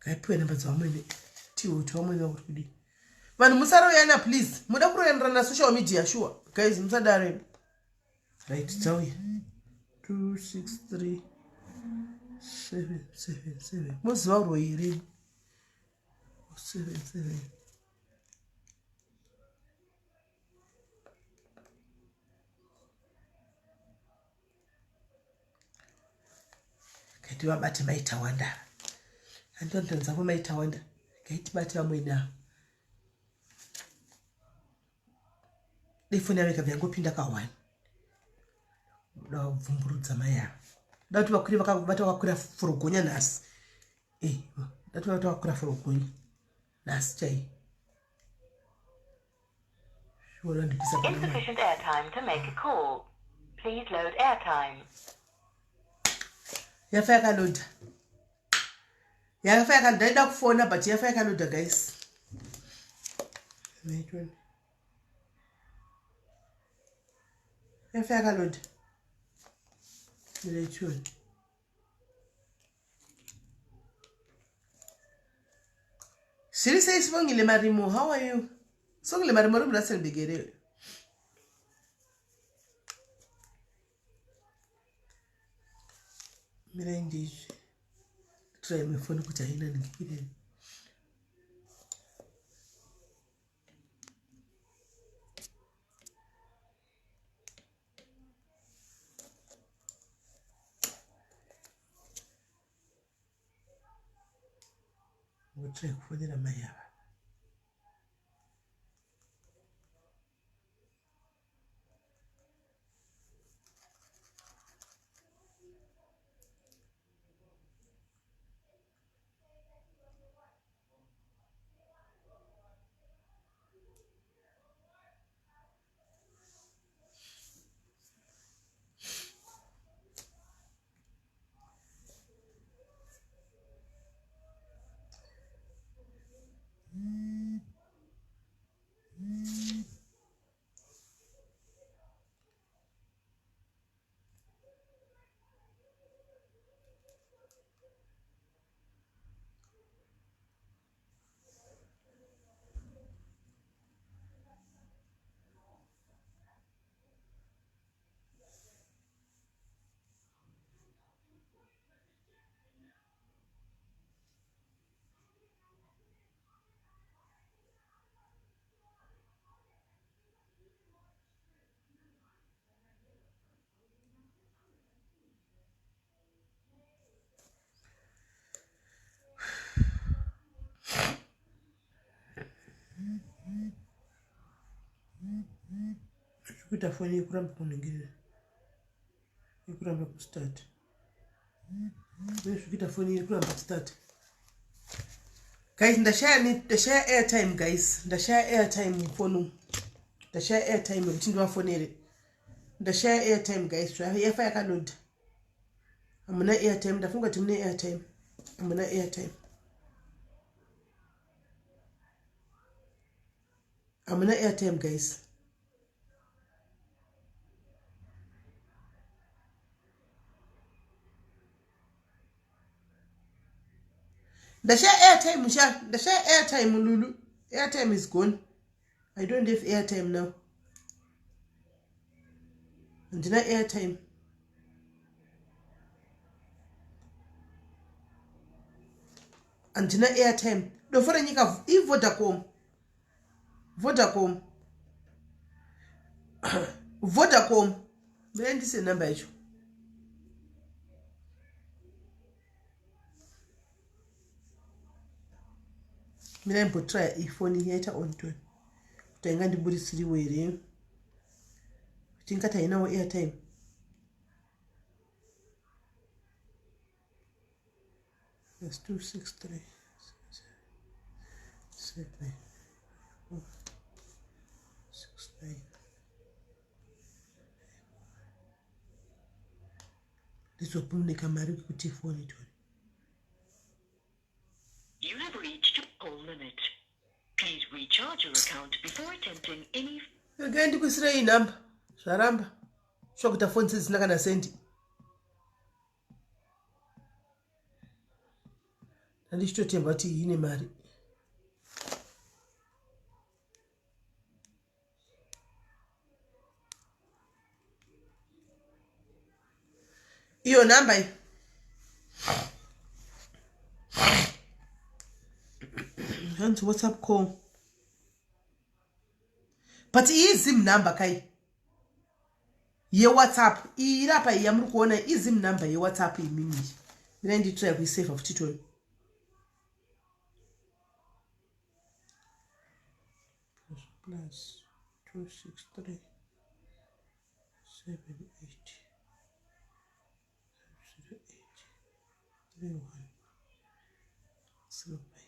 Ngaipiwe namba dzavamwene tiwe kuti vamwene vakuti kudii. Vanhu musaroyana please, muda kuroyanirana social media sure guys, musadaro. Right, dzauya 2 6 3 7 7 7. Moziva uroyi rini? 7 7. Kaiti vabate mai Tawanda. Andondanzako mai Tawanda. Kaiti bate vamwene ava. Dai foni yavo ikabva yangopinda kahwani. Da kubvumburudza mai ava. Da kuti vakwire vakabata vakakwira forogonya nhasi. Eh, da kuti vabata vakakwira forogonya nhasi chaiyo. Insufficient airtime to make a call. Please load airtime. Yafa yakaloda. Yafa yakaloda. Ndaida kufona but yafa yakaloda guys. Yafa yakaloda. Ndaichiona. Zviri sei Sibongile Marimo? How are you? Sibongile Marimo uri muRustenburg here? Mirai ndizvi. Try my phone kuti haina ndikireni. Ngotry kufonera mai ava. Kuita foni yekuramba kuningirira, yekuramba kustart, zvikuita foni yekuramba kustart guys. Ndashaya ndashaya airtime guys, ndashaya airtime mufoni, ndashaya airtime yekuti ndivafonere. Ndashaya airtime guys, yafa yakaloda. Hamuna airtime? Ndafunga kuti mune airtime. Hamuna airtime? Hamuna airtime guys? Ndashaya airtime sha, ndashaya airtime Lulu. Airtime is gone. I don't have airtime now. Handina airtime. Handina airtime. Dofo renyika iVodacom. Vodacom. Vodacom. Mira ndise number yacho. Mira imbotraya ifoni yaita on tone. Kuti aingandiburitsiriwo here? Kuti ingati hainawo airtime. That's 2, 6, 3, 7, 4, 6, 9. Ndizopuneka mari kuti foni toni. You have reached your call limit. Please recharge your account before attempting any Regai ndikuisirei number. Zvaramba. Sure kuita foni dzisina kana sendi. Ndandichitotemba kuti iyi ine mari. Iyo namba iyi. Hanzi WhatsApp call. But iyi Zim number kai. YeWhatsApp. Iyi iri apa iyi yamuri kuona iZim number yeWhatsApp imimi. Mirai nditry kuisave futi toni. Plus 2 6 3 7 8 0 8 3 1 0 5.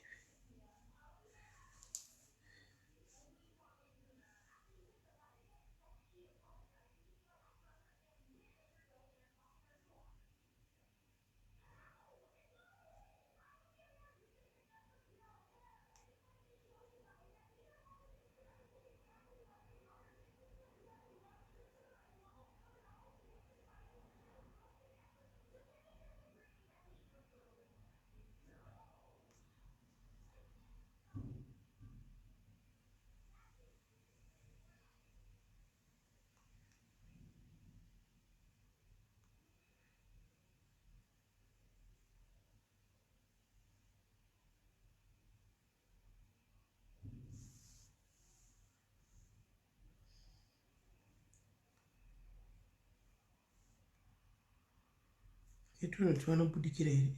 Ketunoti vanobudikira here?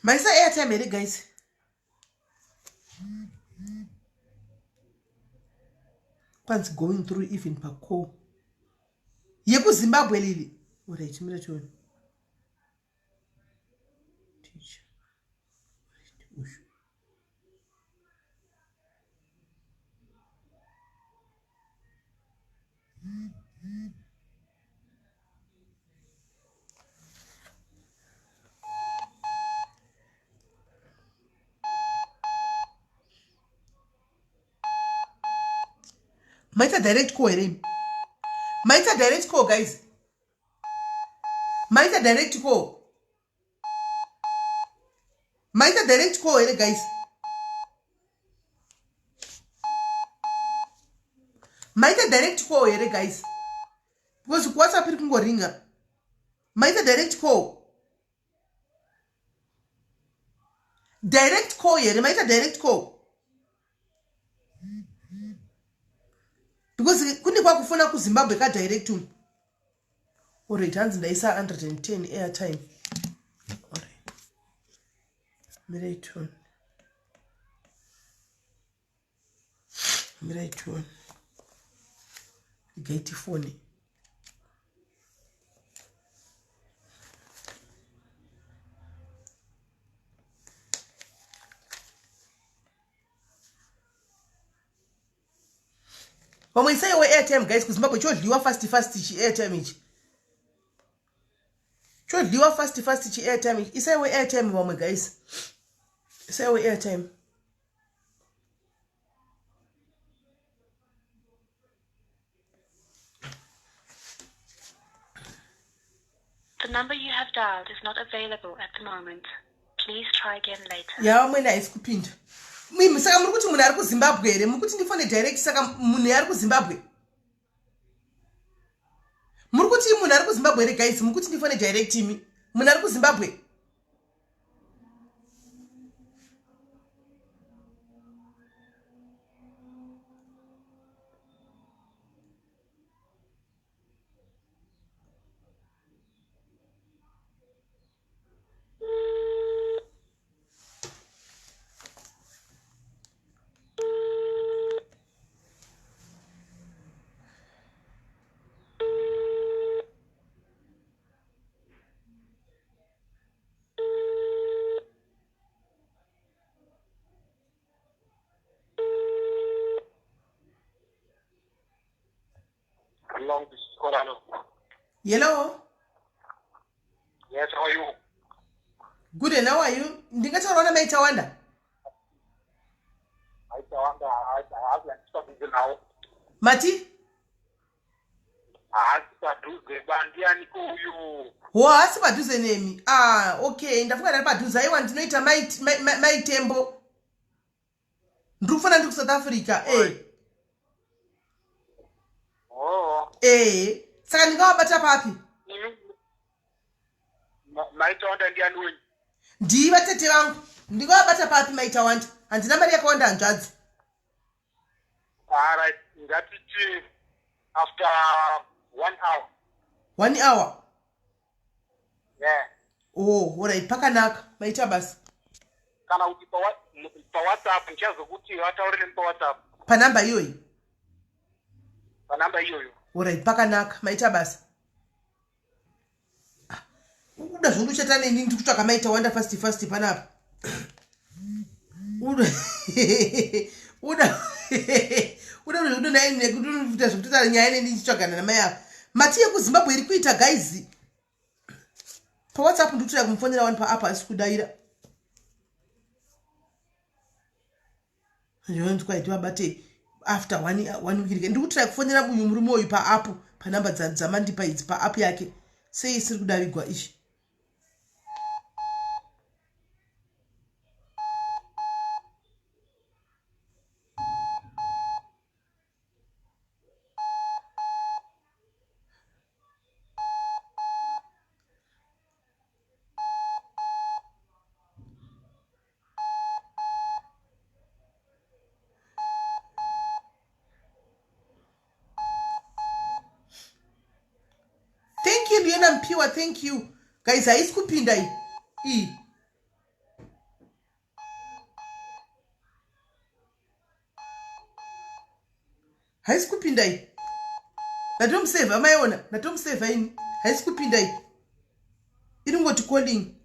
Maisa airtime here guys? Kwanzi going through even pacall yekuZimbabwe lili. Alright, mira tione. Teacher. Alright, ushu. Maita direct call here? Maita direct call guys? Maita direct call? Maita direct call here guys? Maita direct call here guys? Because WhatsApp iri kungoringa. Maita direct call? Direct call here? Maita direct call? Because kune kwakufona kuZimbabwe ka direct umu. Alright, hanzi ndaisa 110 airtime. Alright. Mirai tone. Mirai tone. Regai tifone. Vamwe isaiwo airtime guys, kuZimbabwe chodliwa fast fast chi airtime ichi. Chodliwa fast fast chi airtime ichi. Isaiwo airtime vamwe guys. Isaiwo airtime. number you have dialed is not available at the moment. Please try again later. Yavamwene haisi kupinda. Mimi saka muri kuti munhu ari kuZimbabwe here? Muri kuti ndifone direct saka munhu ari kuZimbabwe? Muri kuti munhu ari kuZimbabwe here guys? Muri kuti ndifone direct imi? Munhu ari kuZimbabwe? Long Hello. Hello. Yes, how are you? Good and how are you? Ndingataura na Mai Tawanda. Mai Tawanda, haasi nawo. Mati? Haasi padhuze ba ndiani uyu? Ho haasi padhuze nemi. Ah, okay, ndafunga ndari padhuze. Aiwa ndinoita Mai Mai Mai Tembo. Ndiri kufana ndiri kuSouth Africa. Eh. Oh. Eh. Saka ndingavabata papi? Mai Tawanda ndiani wenyu? Ndii vatete vangu. Ndingavabata papi Mai Tawanda? Handina mari yakawanda hanzvadzi. Alright, ngatiti after one hour. One hour? Yeah. Oh, alright, pakanaka. Maita basa. Kana kuti paWhatsApp ndichazokuti vataurire paWhatsApp. Panamba iyoyi? Panamba iyoyo. Alright, pakanaka. Maita basa. Ah, uda zvondu uchata neni ndiri kutsvaka Mai Tawanda fast fast panapa. Uda uda uda zvekuti naye nekuti unoita zvekutotaura nyaya neni ndichitsvagana namai ava. Mati yekuZimbabwe iri kuita guys. PaWhatsApp ndikutoda kumufonera wani paapp asi kudaira. Ndikwaiti vabate after one week. Ndikutry kufonera uyu murume uyu paapp panhamba dzamandipa idzi paapp yake. Sei isiri kudavigwa ichi? Thank you Leona Mpiwa, thank you. Guys, haisi kupinda iyi. Iyi. Haisi kupinda iyi. Ndatomusevha maiona, ndatomusevha ini. Haisi kupinda iyi. Iringoti calling.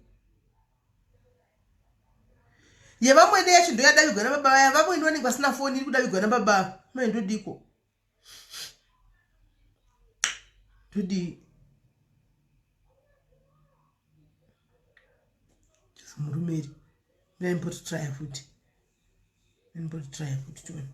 Yevamwene yacho ndoyadavigwa nababa vaya, vamwene vanenge vasina foni iri kudavigwa nababa. Mai ndodiko. Ndodii. Murume iri. Ndaimboti try futi. Ndaimboti try futi tione.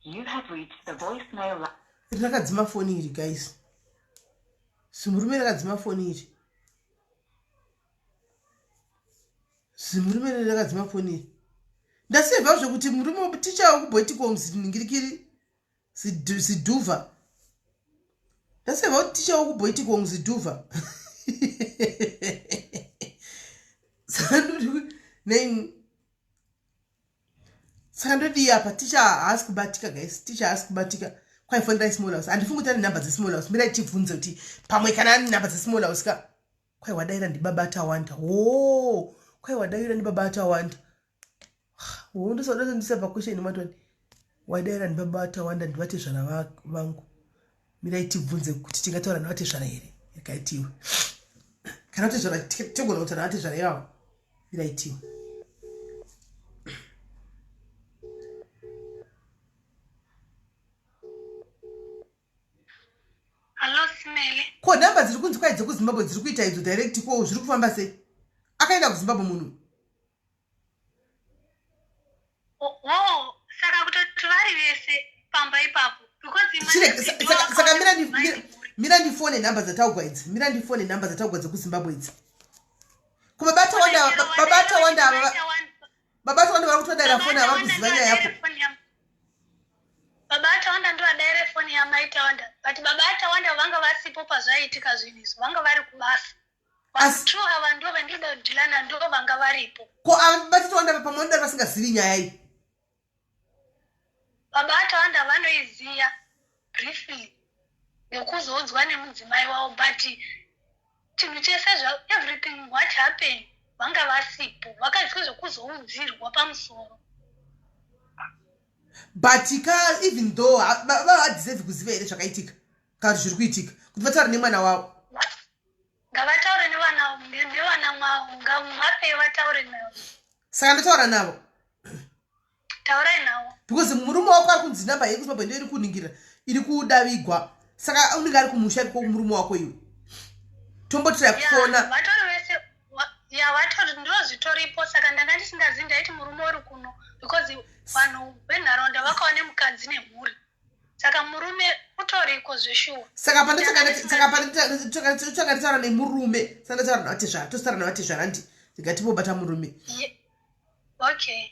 You have reached the voicemail line. Rakadzima foni iri guys. Zimurume rakadzima foni iri. Zimurume rakadzima foni iri. Ndasevha zvekuti murume ticha wekuboitikom ziningirikiri zidhuvha. Ndasevha kuti ticha wekuboitikom zidhuvha. Saka ndoti nei saka ndodii apa ticha haasi kubatika guys ticha haasi kubatika kwaifonera ismall house handifungi kuti ane nhamba dzesmall house mirai tibvunze kuti pamwe kana ane nhamba dzesmall house ka kwai wadaira ndibaba tawanda ho kwai wadaira ndibaba tawanda ho ndosada ndisa paquestion matoni wadaira ndibaba tawanda ndivatezvara vangu mirai tibvunze kuti tingataura navatezvara here yakaitiwe kana vatezvara togona kutaura navatezvara ivavo mirai tiwe. Ko nhamba dziri kunzi kwai dzekuZimbabwe dziri kuita idzo direct ko zviri kufamba sei? Akaenda kuZimbabwe munhu. Oh, saka kutoti vari vese pamba ipapo because saka mira mira ndifone nhamba dzataugwa idzi mira ndifone nhamba dzataugwa dzekuZimbabwe idzi. Ko baba Tawanda baba Tawanda baba Tawanda vari kutodaira foni ava kuziva nyaya yako. Baba Tawanda ndovadaire foni yamai Tawanda but baba Tawanda vanga vasipo pazvaiitika zvinhu izvi vanga vari kubasa. Vanhu two ava ndo vandinoda kudhilana ndo vanga varipo. Ko ava baba Tawanda pamwe vanoda vasingazivi nyaya iyi. Baba Tawanda vanoiziya briefly nekuzoudzwa nemudzimai wavo but chinhu chese zva everything what happened vanga vasipo vakaitwa zvekuzoudzirwa pamusoro. But ka even though vadeserve kuziva here zvakaitika kana kuti zviri kuitika kuti vataure nemwana wavo. Ngavataure nevana nevana mwavo ngavapei vataure navo. Saka ndotaura navo. Taurai navo. Because murume wako ari kunzi number yekuZimbabwe ndiyo iri kuningira iri kudavigwa saka unenge ari kumusha ikoko murume wako iwe. Tombotira kufona. Vatori vese ya vatori ndozvitoripo saka ndanga ndisingazivi ndaiti murume uri kuno because vanhu venharaunda vakava nemukadzi nemhuri. Saka murume utoriko zveshuwa. Saka pane saka pane tsvaka taura nemurume saka ndataura navatezvara tosara navatezvara ndi ndikati vobata murume. Okay.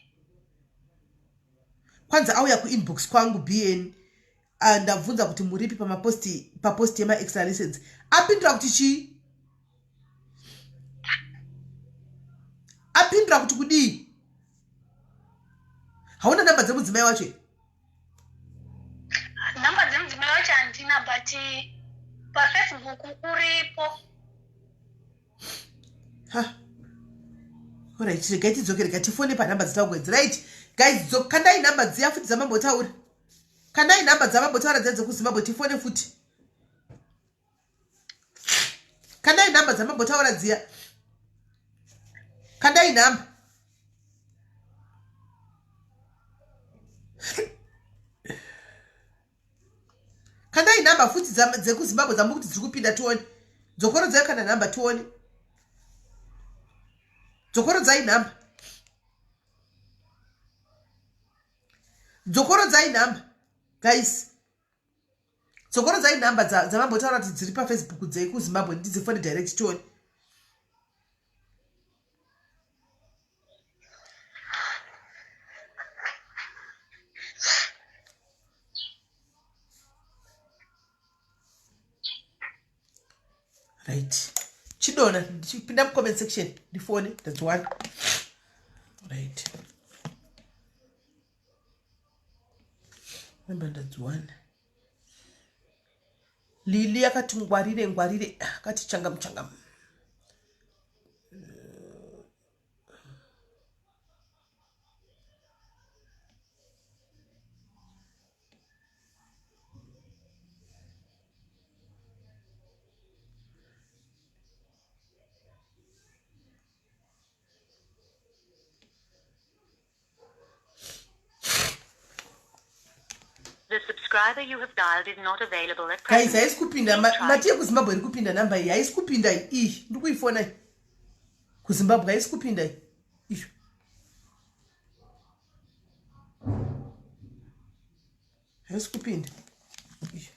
Kwanzi auya kuinbox kwangu BN ah, ndabvunza kuti muripi pamaposti paposti yemaextra lessons apindura kuti chii apindura kuti kudii hauna namba dzemudzimai wacho Nhamba dzemudzimai wacho handina but pafacebook uripo. Ha. Alright, regai tidzoke rega tifone panhamba dzataugwa idzi. Right. Guys, kandai nhamba dziya futi dzamambotaura. Kandai nhamba dzamambotaura dziya dzekuZimbabwe tifone futi. Kandai nhamba dzamambotaura dziya. Kandai nhamba. Kandai nhamba futi dzekuZimbabwe dzamuri kuti dziri kupinda tione. Dzokorodzai kana nhamba tione. Dzokorodzai nhamba. Dzokorodzai nhamba. Guys. Dzokorodzai nhamba dzavambotaura kuti dziri pafacebook dzekuZimbabwe ndidzifone direct tione. Right. Chidona ndichipinda mucomment section ndifone ndadziwana. Right. Namba ndadziwana. Lili akati ngwarire ngwarire akati changamu changamu. The subscriber you have dialed is not available at Guys, present. haisi kupinda Please try mati yekuZimbabwe iri kupinda namba iyi haisi kupinda iyi ndiri kuifona iyi kuZimbabwe haisi kupinda iyi iyo haisi kupinda iyo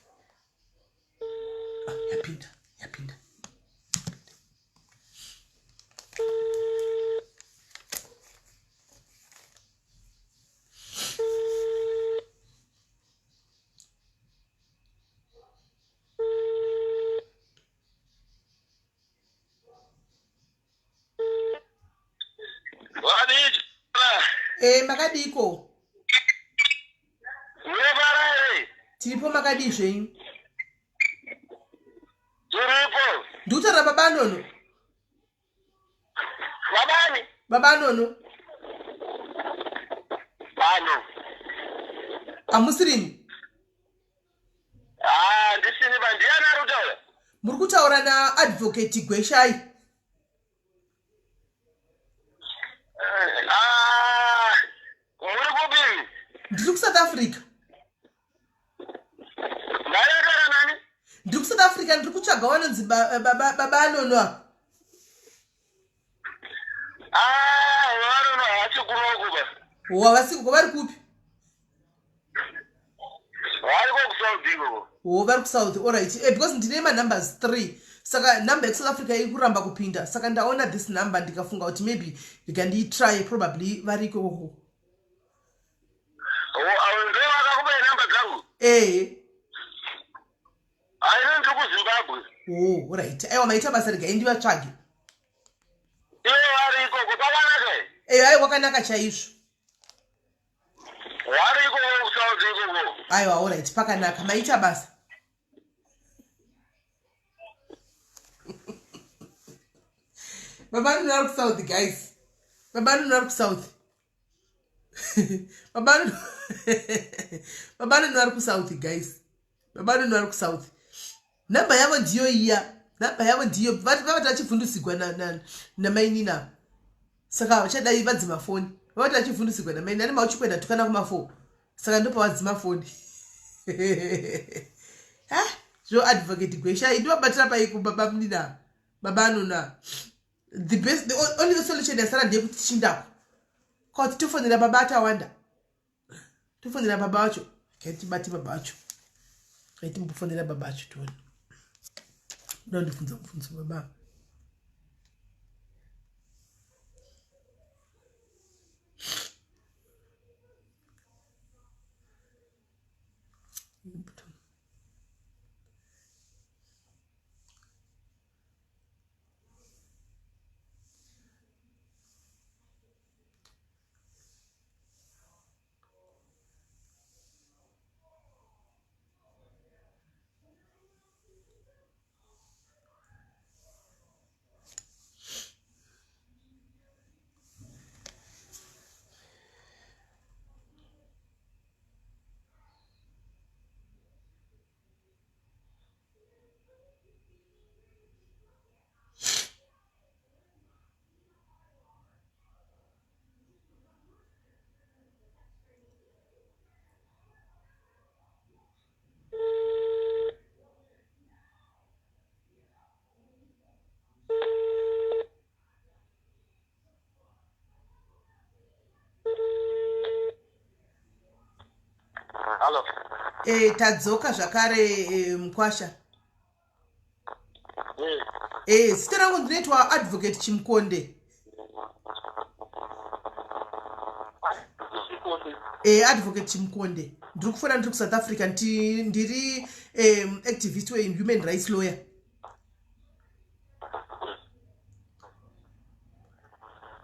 ah, yapinda yapinda Eh, makadiiko? Tiripo makadii zvenyu? Tiripo. Ndikutaura baba Nono. Babani? Baba Nono. Pano. Amusirini? Ah, ndisini ba ndiani ari kutaura? Muri kutaura na advocate Gweshai. Ah, muri kupi? Ndiri kuSouth Africa. Ndakataura nani? Ndiri kuSouth Africa, ndiri kutsvaga vanonzi baba anono apa. Ah, vanono havasi kunoko ba. Ho, havasiko, vari kupi? Variko kuSouth ikoko. Ho, vari kuSouth. Alright, because ndine manumbers 3, saka number yekuSouth Africa iri kuramba kupinda, saka ndaona this number ndikafunga kuti maybe ndikandiitry, probably vari ikokoko. Ho, avo ndo vakakupai namba dzangu? Ehe. Aine, ndiri kuZimbabwe. Ho, right, aiwa, maita basa, regai ndivatsvage. Ivo vari ikoko, pakanaka here? Eyo, aiwa, kwakanaka chaizvo. Vari ikoko kuSouth ikoko. Aiwa, alright, pakanaka, maita basa. Baba Nuno ari kuSouth, guys. Baba Nuno ari kuSouth. Baba Nuno ari kuSouth, guys. Baba Nuno ari kuSouth. Namba yavo ndiyo iya, namba yavo ndiyo. Vavati vachivhundusigwa namainina, saka vachadai vadzima foni. Vavati vachivhundusigwa namaini ane mauchikwenda tukana kuma4, saka ndopavadzima foni. Ha, zvo Advocate Gweshai, ndivabatira paiko baba munina, baba anona? The best, the only solution yasara ndeyekuti tichindako kwakuti tofonera baba atawanda, tofonera baba vacho. Kaitibate baba vacho, kaitimbofonera baba vacho tione. Uda kundibvunza mubvunzo, baba? Hallo. Tadzoka zvakare, mukwasha. Zita rangu ndinoitwa Advocate Chimukonde. Advocate Chimukonde, ndiri kufona ndiri kuSouth Africa. Ndiri activist wehuman rights lawyer.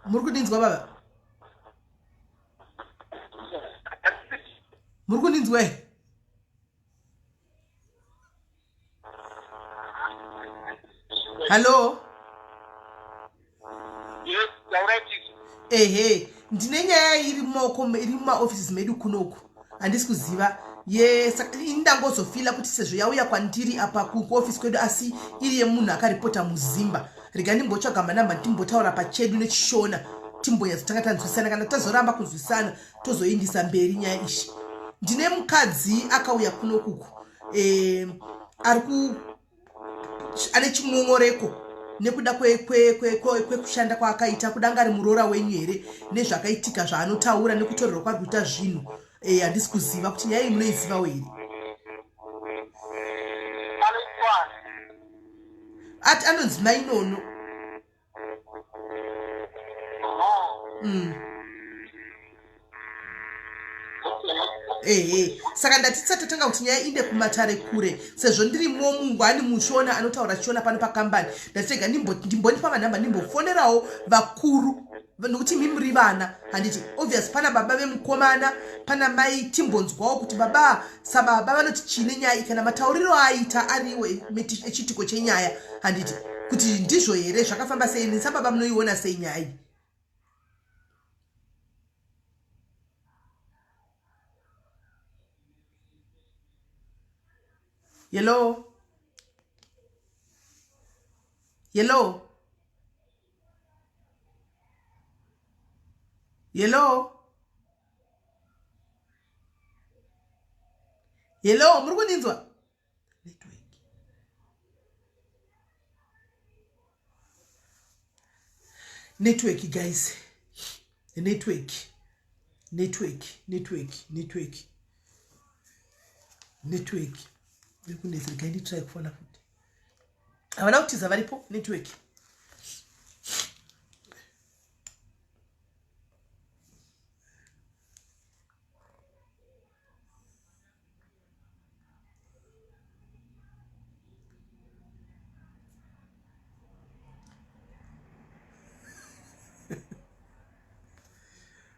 Muri kundinzwa, baba? Muri kundinzwa here? Hallo? Yes, taurai tisi. Ehe, ndine nyaya iri mumaoko, iri mumaoffices medu kunoku. Handisi kuziva ini ndangozofila kuti sezvo yauya kwandiri apa kuofisi kwedu, asi iri yemunhu akaripota muZimba, rega ndimbotsvaga manamba, timbotaura pachedu nechiShona, timbonyatsotanga tanzwisana. Kana tazoramba kunzwisana, tozoindisa mberi nyaya ishi. Ndine mukadzi akauya kunokuku, ari ku ane ching'ong'oreko nekuda kwekushanda kwaakaita, kuda ari muroora wenyu here, nezvakaitika zvaanotaura nekutorerwa kwari kuita zvinhu. Handisi kuziva kuti nyaya iyi munoizivawo here. Anoitwa. Ati anonzi Mainono. Ehe, saka ndati tisati tatanga kuti nyaya inde kumatare kure, sezvo ndirimo mungwani muShona anotaura Shona pano pakambani, ndati rega ndimbondipa manhamba, ndimbofonerawo vakuru, nokuti imi muri vana, handiti? Obvious pana baba vemukomana, pana mai. Timbonzwawo kuti baba sababa vanoti chine nyaya iyi, kana matauriro aita ariwo echiitiko chenyaya, handiti? Kuti ndizvo here, zvakafamba sei? Sababa munoiona sei nyaya iyi? Hello, hello, hello, hello, muri kundinzwa? Network. Network guys. Network. Network, network, network. Network. Iri kunetsa regai nditry kufona futi. Havana kutiza varipo network.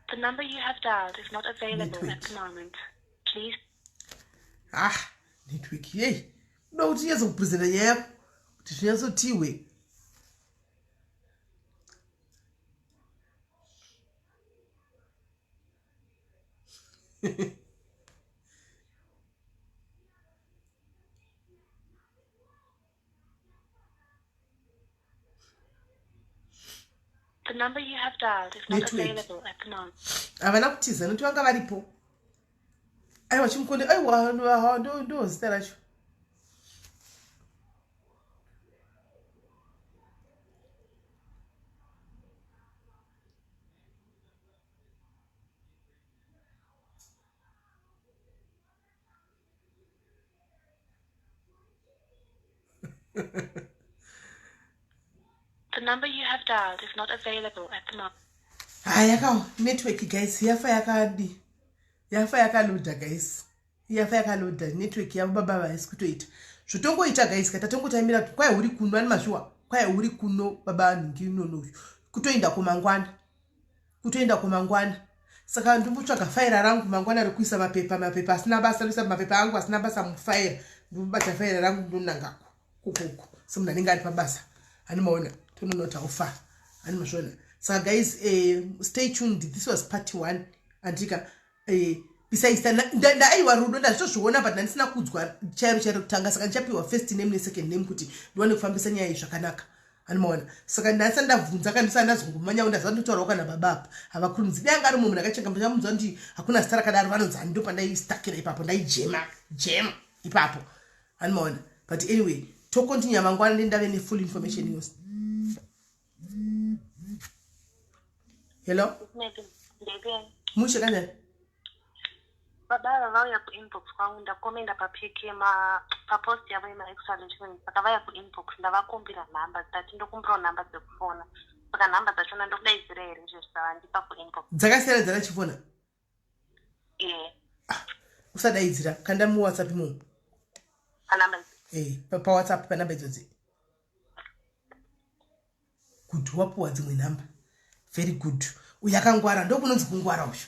The number you have dialed is not available at the moment. Please. Ah, network yei. Unoda kuti unyatso kupresenta nyaya yako kuti zvinyatsotiwe. The number you have dialed is not Network. available at the moment. Havana kutiza nokuti vanga varipo. Aiwa chimukonde aiwa ndo zita racho. The number you have dialed is not available at the moment. Haya ka network guys yafa yakadi yafa yakaloda guys yafa yakaloda network yavo baba vaisi kutoita zvotongoita guys ka tatongotamira kuti kwai uri kuno ani mazviwa kwai uri kuno baba nhingi inonoyu kutoenda kumangwana kutoenda kumangwana saka ndimbotsvaga faira rangu mangwana rekuisa mapepa mapepa asina basa ndoisa mapepa angu asina basa mufaira ndobata faira rangu ndonangako kokoko semunhu anenge ari pabasa ani maona tononota ufa ani mazviona saka guys eh, stay tuned this was part one andika eh, besides ndaaiwa rudo ndazvitozviona but ndandisina kudzwa chairo chairo kutanga saka ndichapiwa first name nesecond name kuti ndiwane kufambisa nyaya iyi zvakanaka anomaona saka ndandisa ndabvunza ka ndisana ndazongomanyawo ndaziva ndotaurawo kana baba apa havakurumidzi dai anga ari mumwe munhu akachenga ndamunzwa kuti hakuna zita rakadaro vanonzi ani ndopandaistakira ipapo ndaijema jema ipapo anomaona but anyway tokontinya mangwana ndendave nefull information yose hello mushe kanjani baba ava vauya kuinbox kwangu ndakomenda papk ma papost yavo yemaexalation saka vaya kuinbox ndavakumbira nhamba ndati ndokumbirawo nhamba dzekufona saka nhamba dzachona ndokudaidzira here izvezvi dzavandipa kuinbox dzakasiyana dzanachifona ee ah, usadaidzira kanda muwhatsapp imomo panhamba eh, pawhatsapp panhamba idzodzi good wapuwa dzimwe nhamba very good uyu akangwara ndokunonzi kungwara uyu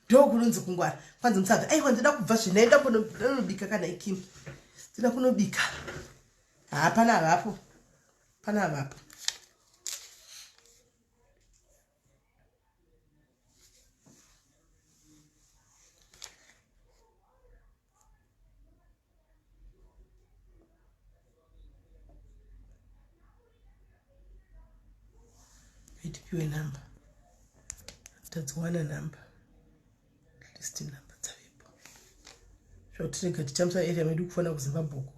ndokunonzi kungwara kwanzi musabve aiwa ndoda kubva zvino nda kunobika kana ikim ndoda kunobika haa pana havapo pana havapo itipiwe number tadziwana number at least number dzavepo zvakutirega tichamusa area medu kufona kuzimbabwe uko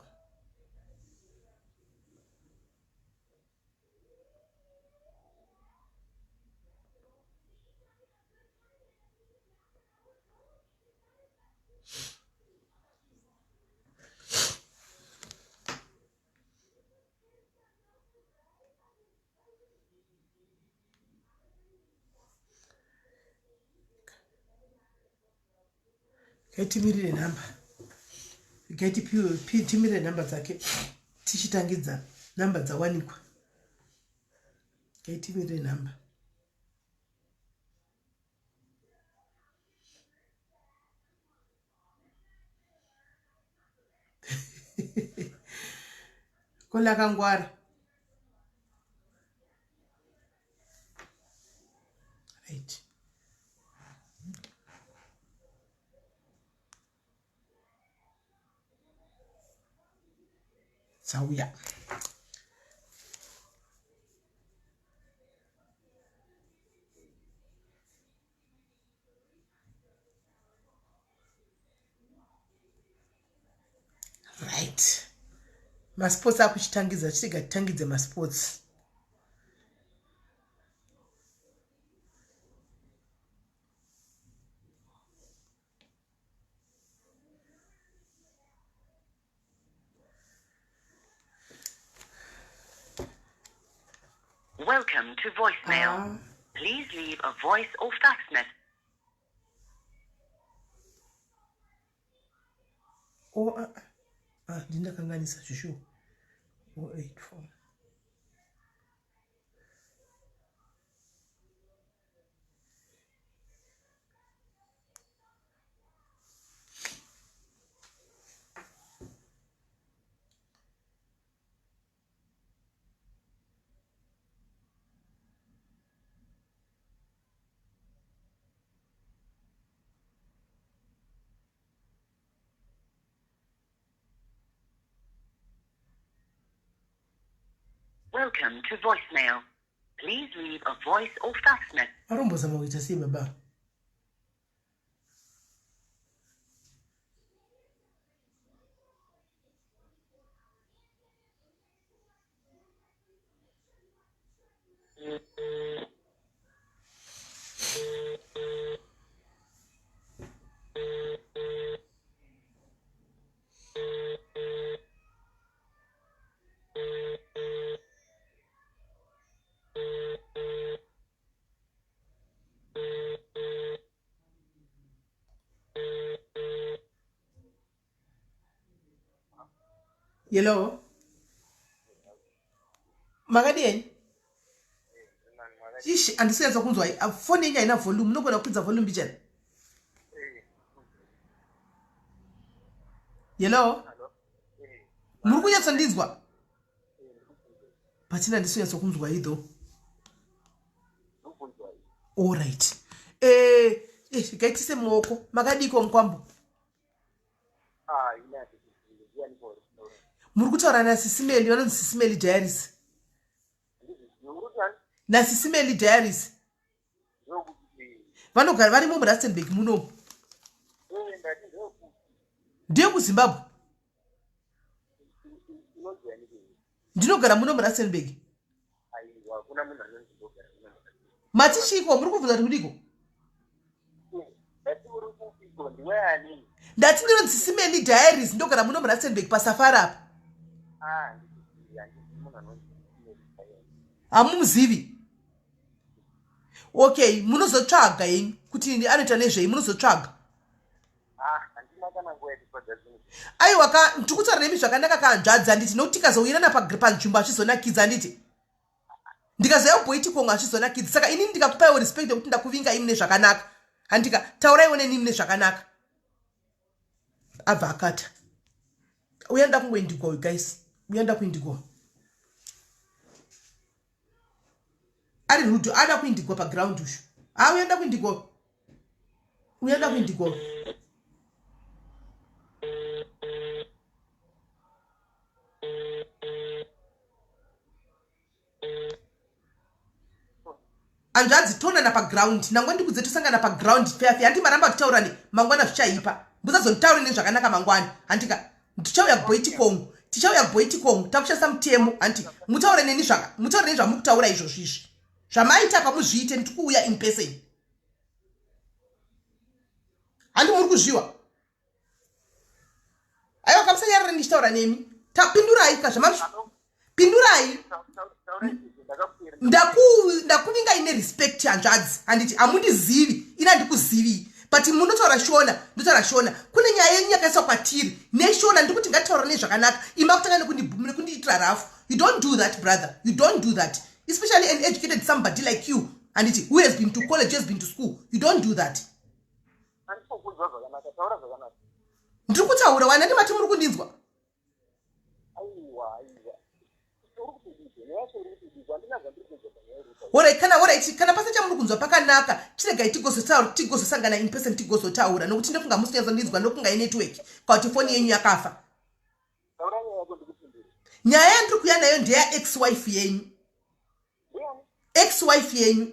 Timirire nhamba timirire nhamba dzake tichitangidza nhamba dzawanikwa timirire nhamba Kola akangwara. Right. Dzauya. Right. Masports akuchitangidza chitega titangidze masports. Welcome to voicemail. Ah. Please leave a voice or fax message. Oh, ah, ah, ndindakanganisa zvishuwa. 084. Welcome to voicemail. Please leave a voice or fax message. Varombozama kuita sei baba? Hello. Makadii henyu? Ishi handisi kunyatsa kunzwa foni yenyu haina volume munogona kukwidza volume mbichana. Hello. Muri kunyatsa ndinzwa? Patina handisi kunyatsa kunzwa idho. All right. Eh, eh, gaitise muoko. Makadiko mukwambo? Ah, muri kutaura nasisimeli vanonzi sisimeli diaries nasisimeli diaries vanogara varimo murustenburg munomu ndeyekuzimbabwe ndinogara muno murustenburg mati chiiko muri kubvunza kuti kudiko ndati ndinonzi simeli diaries ndogara muno murustenburg pasafari apa ah, hamumuzivi okay munozotsvaga henyu kuti anoita nezvei munozotsvaga ah, aiwa ka ndikutaura nemi zvakanaka kahanzvadzi handiti nokuti tikazouyirana panzvimbo hazvizonakidza handiti ndikazouya kuboiti kongo hazvizonakidzi saka inini ndikakupaiwo respect yekuti ndakuvinga imune zvakanaka handika tauraiwo neni mune zvakanaka abva akata uya ndakungoindigwa uyu guys uya ndakuindigwa ari rudo ada kuindigwa paground uyu ha uya ndakuindigwa uya ndakuindigwa hanzvadzi tonana paground nangwa ndikudze tosangana paground feya feya handi maramba kutaurane mangwana zvichaipa musazonditaure nezvakanaka mangwana handika tichauya kuboiti kongo tichauya kuboiti kongo takushandisa mutemo hanti mutaure neni zvaka mutaure neni zvamukutaura izvozvo izvi zvamaita apa muzviite ndikuuya in person handi muri kuzviwa aiwa kamusanyarara ndichitaura nemi tapindurai ka zvama pindurai ndakuvingai nerespect hanzvadzi handiti hamundizivi ini handikuzivii but munotaura shona ndotaura shona kune nyaya yenyu yakaiswa kwatiri neshona ndiri kuti ngatitaura nezvakanaka imba kutanga nekundiitira rafu you don't do that brother you don't do that especially an educated somebody like you handiti who has been to college who has been to school you don't do that Andikukunzwa zvakanaka, taura zvakanaka. Ndiri kutaura wani andimati muri kundinzwa. Aiwa, aiwa. Uri kutidii? Nyaya yacho uri kutidii? Handina zvandiri kunzwa panyaya iri kutaura. Horai kana horai kana pasina chamuri kunzwa pakanaka chiregai tigozotaura tigozosangana in person tigozotaura nokuti ndofunga musi kunyatsondinzwa ndokunga inetwork kana kuti foni yenyu yakafa. Taura nyaya yako ndikupindure. Nyaya yandiri kuya nayo ndeya ex wife yenyu. Ex wife yenyu.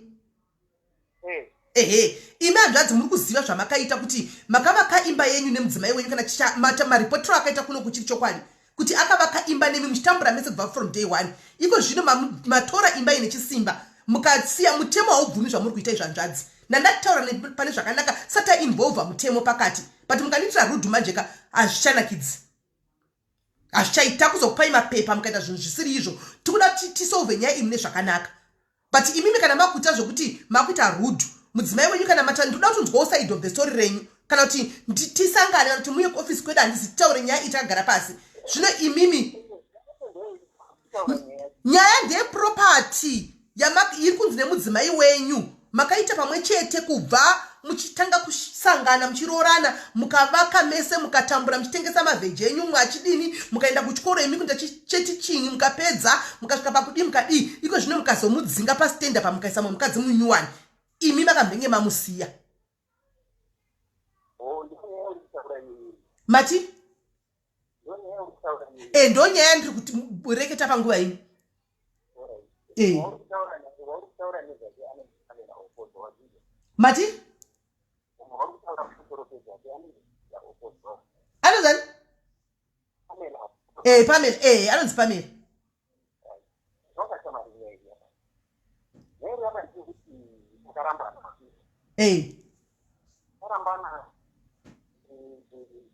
Eh. Ehe, imi hanzvadzi muri kuziva zvamakaita kuti makavaka imba yenyu nemudzimai wenyu kana maripotero akaita kuno kuchiri chokwadi kuti akavaka imba nemi muchitambura mese kubva from day one iko zvino matora imba ine chisimba mukasiya mutemo haubvumi zvamuri kuita izvi hanzvadzi ndandataura pane zvakanaka sati ainvolva mutemo pakati but mukandiitira rudhu manjeka hazvichanakidzi hazvichaita kuzokupai mapepa mukaita zvinhu zvisiri izvo tikuda kuti tisolve nyaya iyi mune zvakanaka. But imimi kana makuita zvokuti makuita rude, mudzimai wenyu kana mata, ndoda kutonzwawo side of the story renyu, kana kuti tisangane, kana kuti muye kuofisi kwedu, handisi titaure nyaya iyi takagara pasi. Zvino imimi nyaya ndeyeproperty iri kunzi nemudzimai wenyu makaita pamwe chete kubva muchitanga kusangana, muchiroorana, mukavaka mese, mukatambura muchitengesa mavheji enyu, mwe achidini, mukaenda kuchikoro imi kuita cheti chinyi, mukapedza, mukasvika pakudii, mukadii. Iko zvino mukazomudzinga pastenda pamukaisa mwe mukadzi munyuwani, imi makambenge mamusiya. Mati e ndo nyaya yandiri kuti reketa panguva ino e mati anozani e Pamela, e anonzi Pamela. E Tarambana,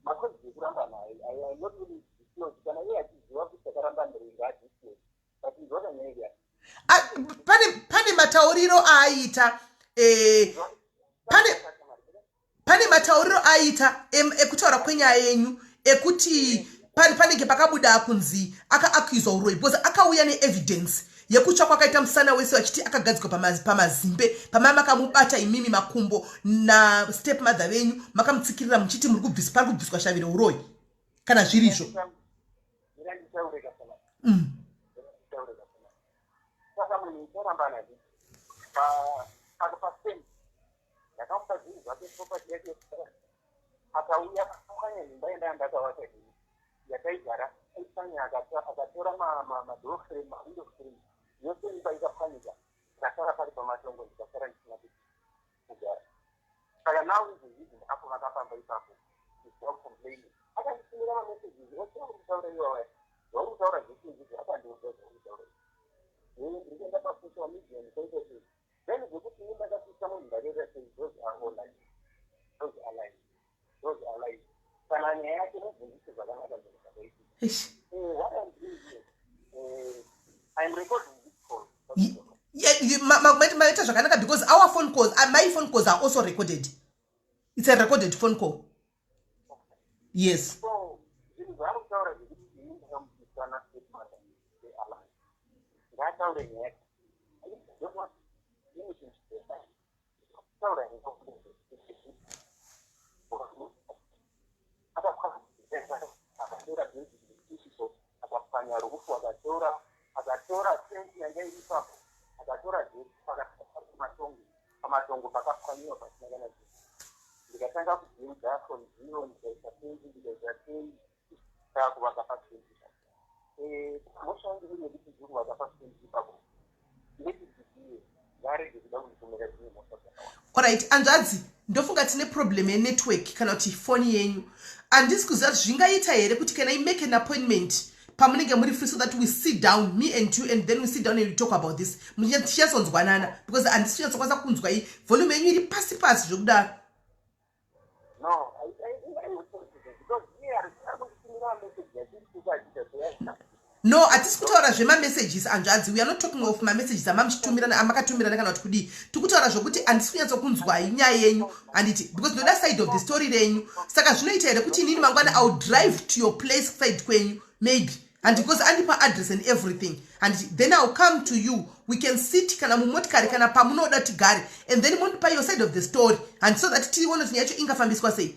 macauses ekurambana I not really disclose. Kana iye achiziva kuti takarambana, ngaadisclose, but ndokanyaya. Pane matauriro aaita, pane matauriro aaita ekutaura kwenyaya yenyu ekuti panenge pakabuda kunzi akaaccuswa uroyi, because akauya neevidence yekutsva kwakaita musana wese, vachiti akagadzikwa pamazimbe pamai makamubata imimi makumbo nastep mother venyu, makamutsikirira muchiti muri kubvisa, pari kubviswa shavi reuroyi, kana zvirizvo. Saka munhu ucharambana pasame, ndakamupa zvinhu zvake, property yake. Akauya akapwanya imba yandanga ndakavaka ini yataigara, aipwanya, akatora madoor frame, mawindow frame, yose imba ikapwanyika, ndikasara pari pamatongo, ndikasara ndisina kugara. Saka now izvezvizvi ndakapova pamba ipapo without complaining. Akanditumira mamessages ose auri kutaura iwawaya, zvauri kutaura zvese izvizvi akandiudza zvauri kutaura izvi. Ndiri kuenda pasocial media ndikaita sei? Then zvekuti ini ndakapisa munhu, ndakaita sei, those are all lies, those are lies, those are lies. Kana nyaya yake mubvunzise zvakanaka zvinhu zvakaitika. What I'm doing here, I'm recording this call. Yeah, maita zvakanaka, because our phone calls, my phone calls are also recorded. It's a recorded phone call, yes. So zvinhu zvaari kutaura zvekuti ini ndakamupisa nastepmother vealan, ngaataure nyaya yake. I don't want anything to say. Kutaura nyaya, akatora bhezisiso, akapwanya rufu, akatora fensi yanga iri ipapo, akatora gesi pamatongo, pamatongo pakapwanyiwa pasina kana chinhu. Ndikatanga kubuilda from zero, ndikaisa fensi, ndikaisa sei, taakuvaka pafensi. Mhosva yangu iri yekuti ndiri kuvaka pafensi ipapo, ndetidziziye, ngaarege kuda kundipomera dzimwe mhosva dzakawanda. Alright, anzvadzi, ndofunga tine problem yenetwork kana kuti foni yenyu. Handisi kuziva kuti zvingaita here kuti can I make an appointment pamunenge muri free, so that we sit down, me and you, and then we sit down and we talk about this, tichatsonzwanana, because handisi kunyatsokwanisa kunzwa iyi volume yenyu iri pasi pasi zvekudaro. No, I will talk to them because iye ari kunditumira message achindituka, achiita seyaita. No, hatisi kutaura zvemamessages, anzvadzi. We are not talking of mamessages amamuchitumirana, amakatumirana, kana kuti kudii. Tiri kutaura zvokuti handisi kunyatsokunzwai nyaya yenyu, handiti? Because ndoda side of the story renyu. Saka zvinoita here kuti inini mangwana I will drive to your place, side kwenyu maybe, and because andipa address and everything, and then I will come to you, we can sit kana mumotikari kana pamunoda tigare, and then mondipa your side of the story, and so that tione kuti nyaya yacho ingafambiswa sei.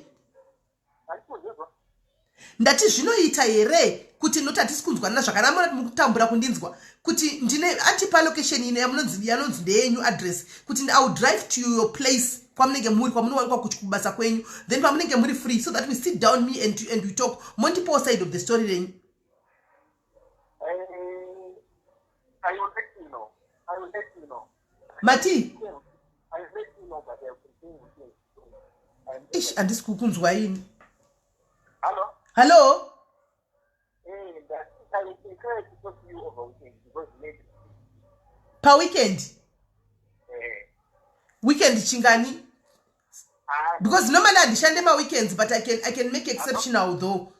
Handikuzizwa. Ndati zvinoita here kuti, noti hatisi kunzwanana zvakanaka, mona kuti mukutambura kundinzwa, kuti ndine antipa location ino yamunonzi, yanonzi ndeyenyu address, kuti I will drive to your place kwamunenge muri, kwamunowanikwa kuti kubasa kwenyu, then pamunenge muri free, so that we sit down, me and you, and we talk, mondipawo side of the story renyu. I will let you know. I will let you know. Mati? I will let you know, but I will prefer weekend. Ish, handisi kukunzwa ini. Hello? Hallo. That I will prefer to talk to you over weekend because maybe Paweekend? Eh, Weekend chingani? Ah, Because normally handishande maweekends, but I can make exceptional though.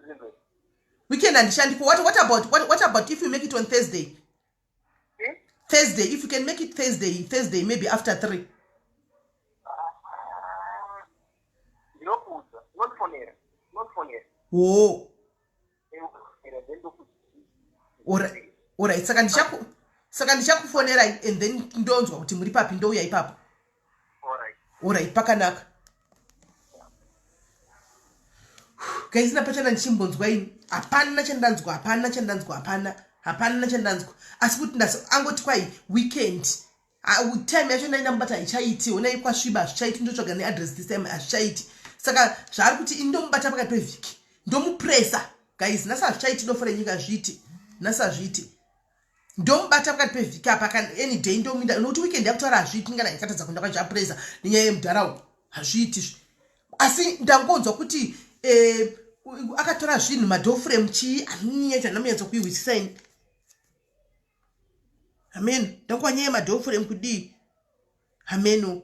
Really. Weekend handishandi. What about if we make it on Thursday? Eh? Thursday, if you can make it Thursday, Thursday maybe after 3. Ndinokuudza, unondifonera, unondifonera. Wo. Orit, saka ndichaku saka ndichakufonerai and then ndonzwa kuti muri papi ndouya ipapo. Orit, pakanaka. Guys, napachana ndichimbonzwa ini hapana chandanzwa, hapana chandanzwa, hapana hapana chandanzwa, asi kuti ndasi angoti kwai weekend time yacho ndaindamubata haichaiti, honai kwasviba hazvichaiti, ndotsvaga neaddress this time hazvichaiti. Saka zvaari kuti ini ndomubata pakati pevhiki ndomupresa guys, nhasi hazvichaiti, dofo renyika zviiti, nhasi hazviiti, ndomubata pakati pevhiki apa kana any day ndomuinda nokuti weekend yakutaura hazviiti, ngana ndikatadza kuenda kwajapresa nenyaya yemudharawo hazviiti. Asi ndangonzwa kuti eh, akatora zvinhu madoframe chii, anyanya yacho handina kuihwisisa ini. Hameno ndanguva nyaya yemadoframe kudii hameno.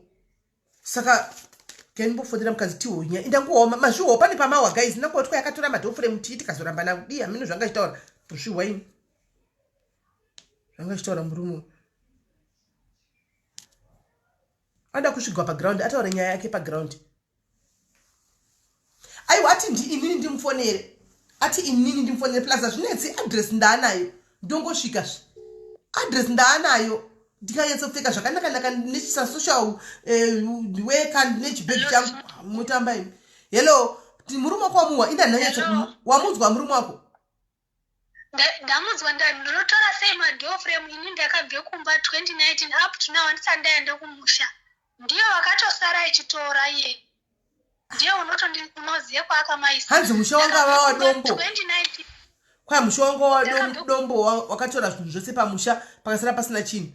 Saka kaimbofonera mukadzi tihonya indanguwa mazviwawo pane pamawa guys, ndanguva kuti yakatora madoframe tii tikazorambana kudii hameno zvanga chitaura zviwa ini zvanga chitaura murume anoda kusvigwa paground ataure nyaya yake paground. Aiwa, ati ndi inini ndimufonere, ati inini ndimufonere plus hazvinetsi, address ndaanayo, ndongosvika zve address ndaanayo, ndikanyatsopfeka zvakanaka-naka nechisasocial eh, worker nechibhegi changu mutamba imi. Hello, murume wako wamuwa inda ndanyatso wamunzwa murume wako? Ndamunzwa. Ndinotora sei madoorframe ini ndakabve kumba 2019, up to now handisati ndaenda kumusha. Ndiyo wakatosara ichitora iye, ndiye unoziva kwaakamaisa. Hanzi musha wanga vawa dombo. 2019. Kwai musha wanga wa dombo, wakatora zvinhu zvose pamusha pakasara pasina chinhu.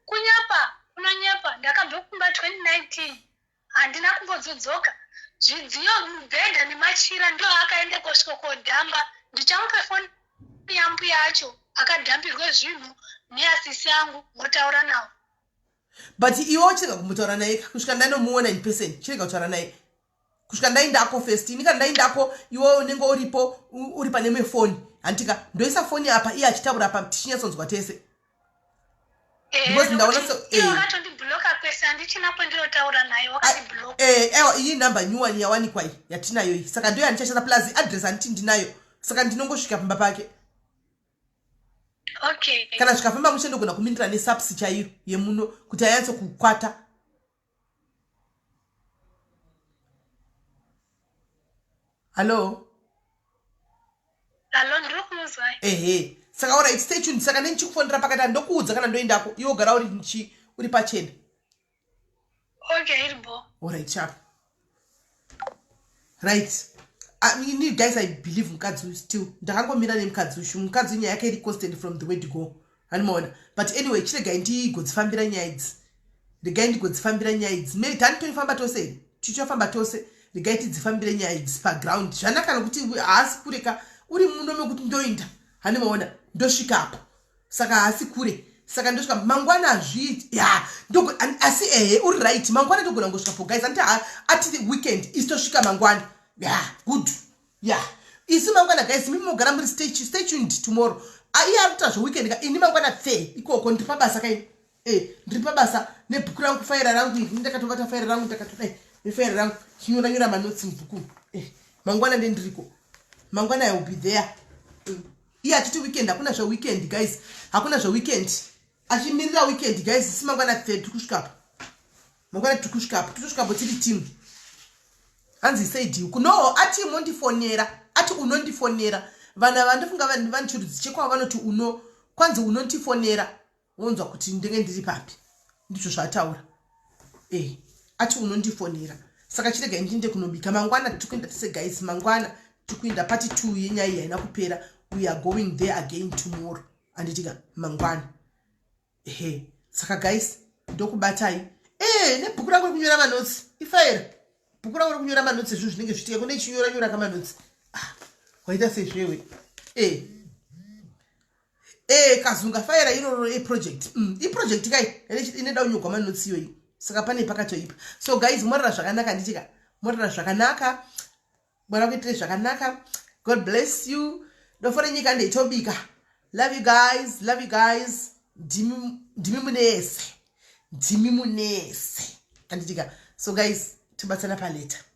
Kunyepa, unonyepa. Ndakabve kumba 2019, handina kumbodzodzoka. Zvidziyo, mubhedha nemachira ndo akaenda kosvika kodhamba. Ndichamupe foni yambuya acho akadhambirwe zvinhu neasisi angu, motaura nawo. But iwe uchirega kumbotaura naye kusvika ndanomuona in person. Chirega kutaura naye kusvika ndaindako first. Ini kana ndaindako iwe unenge uripo, uri pane imwe foni handitika, ndoisa foni apa iye achitaura apa tichinyatsonzwa tese. Because ndaona Wakatondibloka kwese, handichina kwendinotaura naye, wakandibloka. Aiwa, iyi namba nyuwani yawanikwa iyi yatinayo iyi, saka ndiyo yandichashanda plus address handiti ndinayo, saka ndinongosvika pamba pake. Kana zvikafamba mushe ndogona kumindira nesapsi chaiyo yemuno kuti anyatso kukwata. Hallo? Hallo, ndiri kumuzwai. Ehe, saka alright, stay tuned. Saka nendichikufonera pakati ndokuudza kana ndoendako, iwe gara uri nchi uri pachena. Okay, iribo. Alright, sharp. Right, ini guys, I believe mukadzi uyu still, ndakangomira nemukadzi uyu. Mukadzi uyu nyaya yake iri constant from the word go, handimaona. But anyway, chiregai ndigodzifambira nyaya idzi, regai ndigodzifambira nyaya idzi. Maybe tani toifamba tose here, tichafamba tose. Regai tidzifambire nyaya idzi paground zvanaka nokuti haasi kure ka, uri muno mekuti ndoinda, handimaona, ndosvikapo. Saka haasi kure, saka ndosvika mangwana. Hazviiti ya, asi ehe, uri right, mangwana ndogona kungosvikapo guys. Anditi ati weekend, isi tosvika mangwana. Ya, good. Ya, isi mangwana guys, mimi mogara muri stay tuned tomorrow. Iye ari kuita zveweekend ka, ini mangwana pfe ikoko, ndiri pabasa kaini. E, ndiri pabasa nebhuku rangu, faira rangu iri, ndakatovata faira rangu, ndakatodai nefaira rangu chinyora nyora manotsi mubhuku. E, mangwana ndendiriko, mangwana I will be there. Iye achiti weekend, hakuna zveweekend guys, hakuna zveweekend, achimirira weekend guys. Isi mangwana pfe tiri kusvikapo, mangwana tiri kusvikapo, totosvikapo tiri team. Hanzi said no, ati mondifonera, ati unondifonera. Vana vandofunga vanhu vane chirudzi chekwavo vanoti uno, kwanzi unondifonera wonzwa kuti ndenge ndiri papi, ndizvo zvaataura. E, ati unondifonera. Saka chiregai ndiinde kunobika. Mangwana tiri kuenda tese guys, mangwana tiri kuenda part 2 yenyaya iyi haina kupera. We are going there again tomorrow, handitika? Mangwana, ehe. Saka guys, ndokubatai e nebhuku rangu rekunyora manotsi, ifaira bhuku rangu rekunyora manotsi, zvinhu zvinenge zviitika kune chinyora nyora kamanotsi. Ah, waita sezvewe e e kazunga faira iroro iproject, iproject kai inoda kunyorwa manotsi iyoyi, saka pane pakatoipa. So guys, morara zvakanaka, nditika morara zvakanaka, Mwari akuitire zvakanaka. God bless you. Dofo renyika ndeitobika. Love you guys, love you guys. Ndimi munese, ndimi munese, handitika? So guys, tobatsana paleta.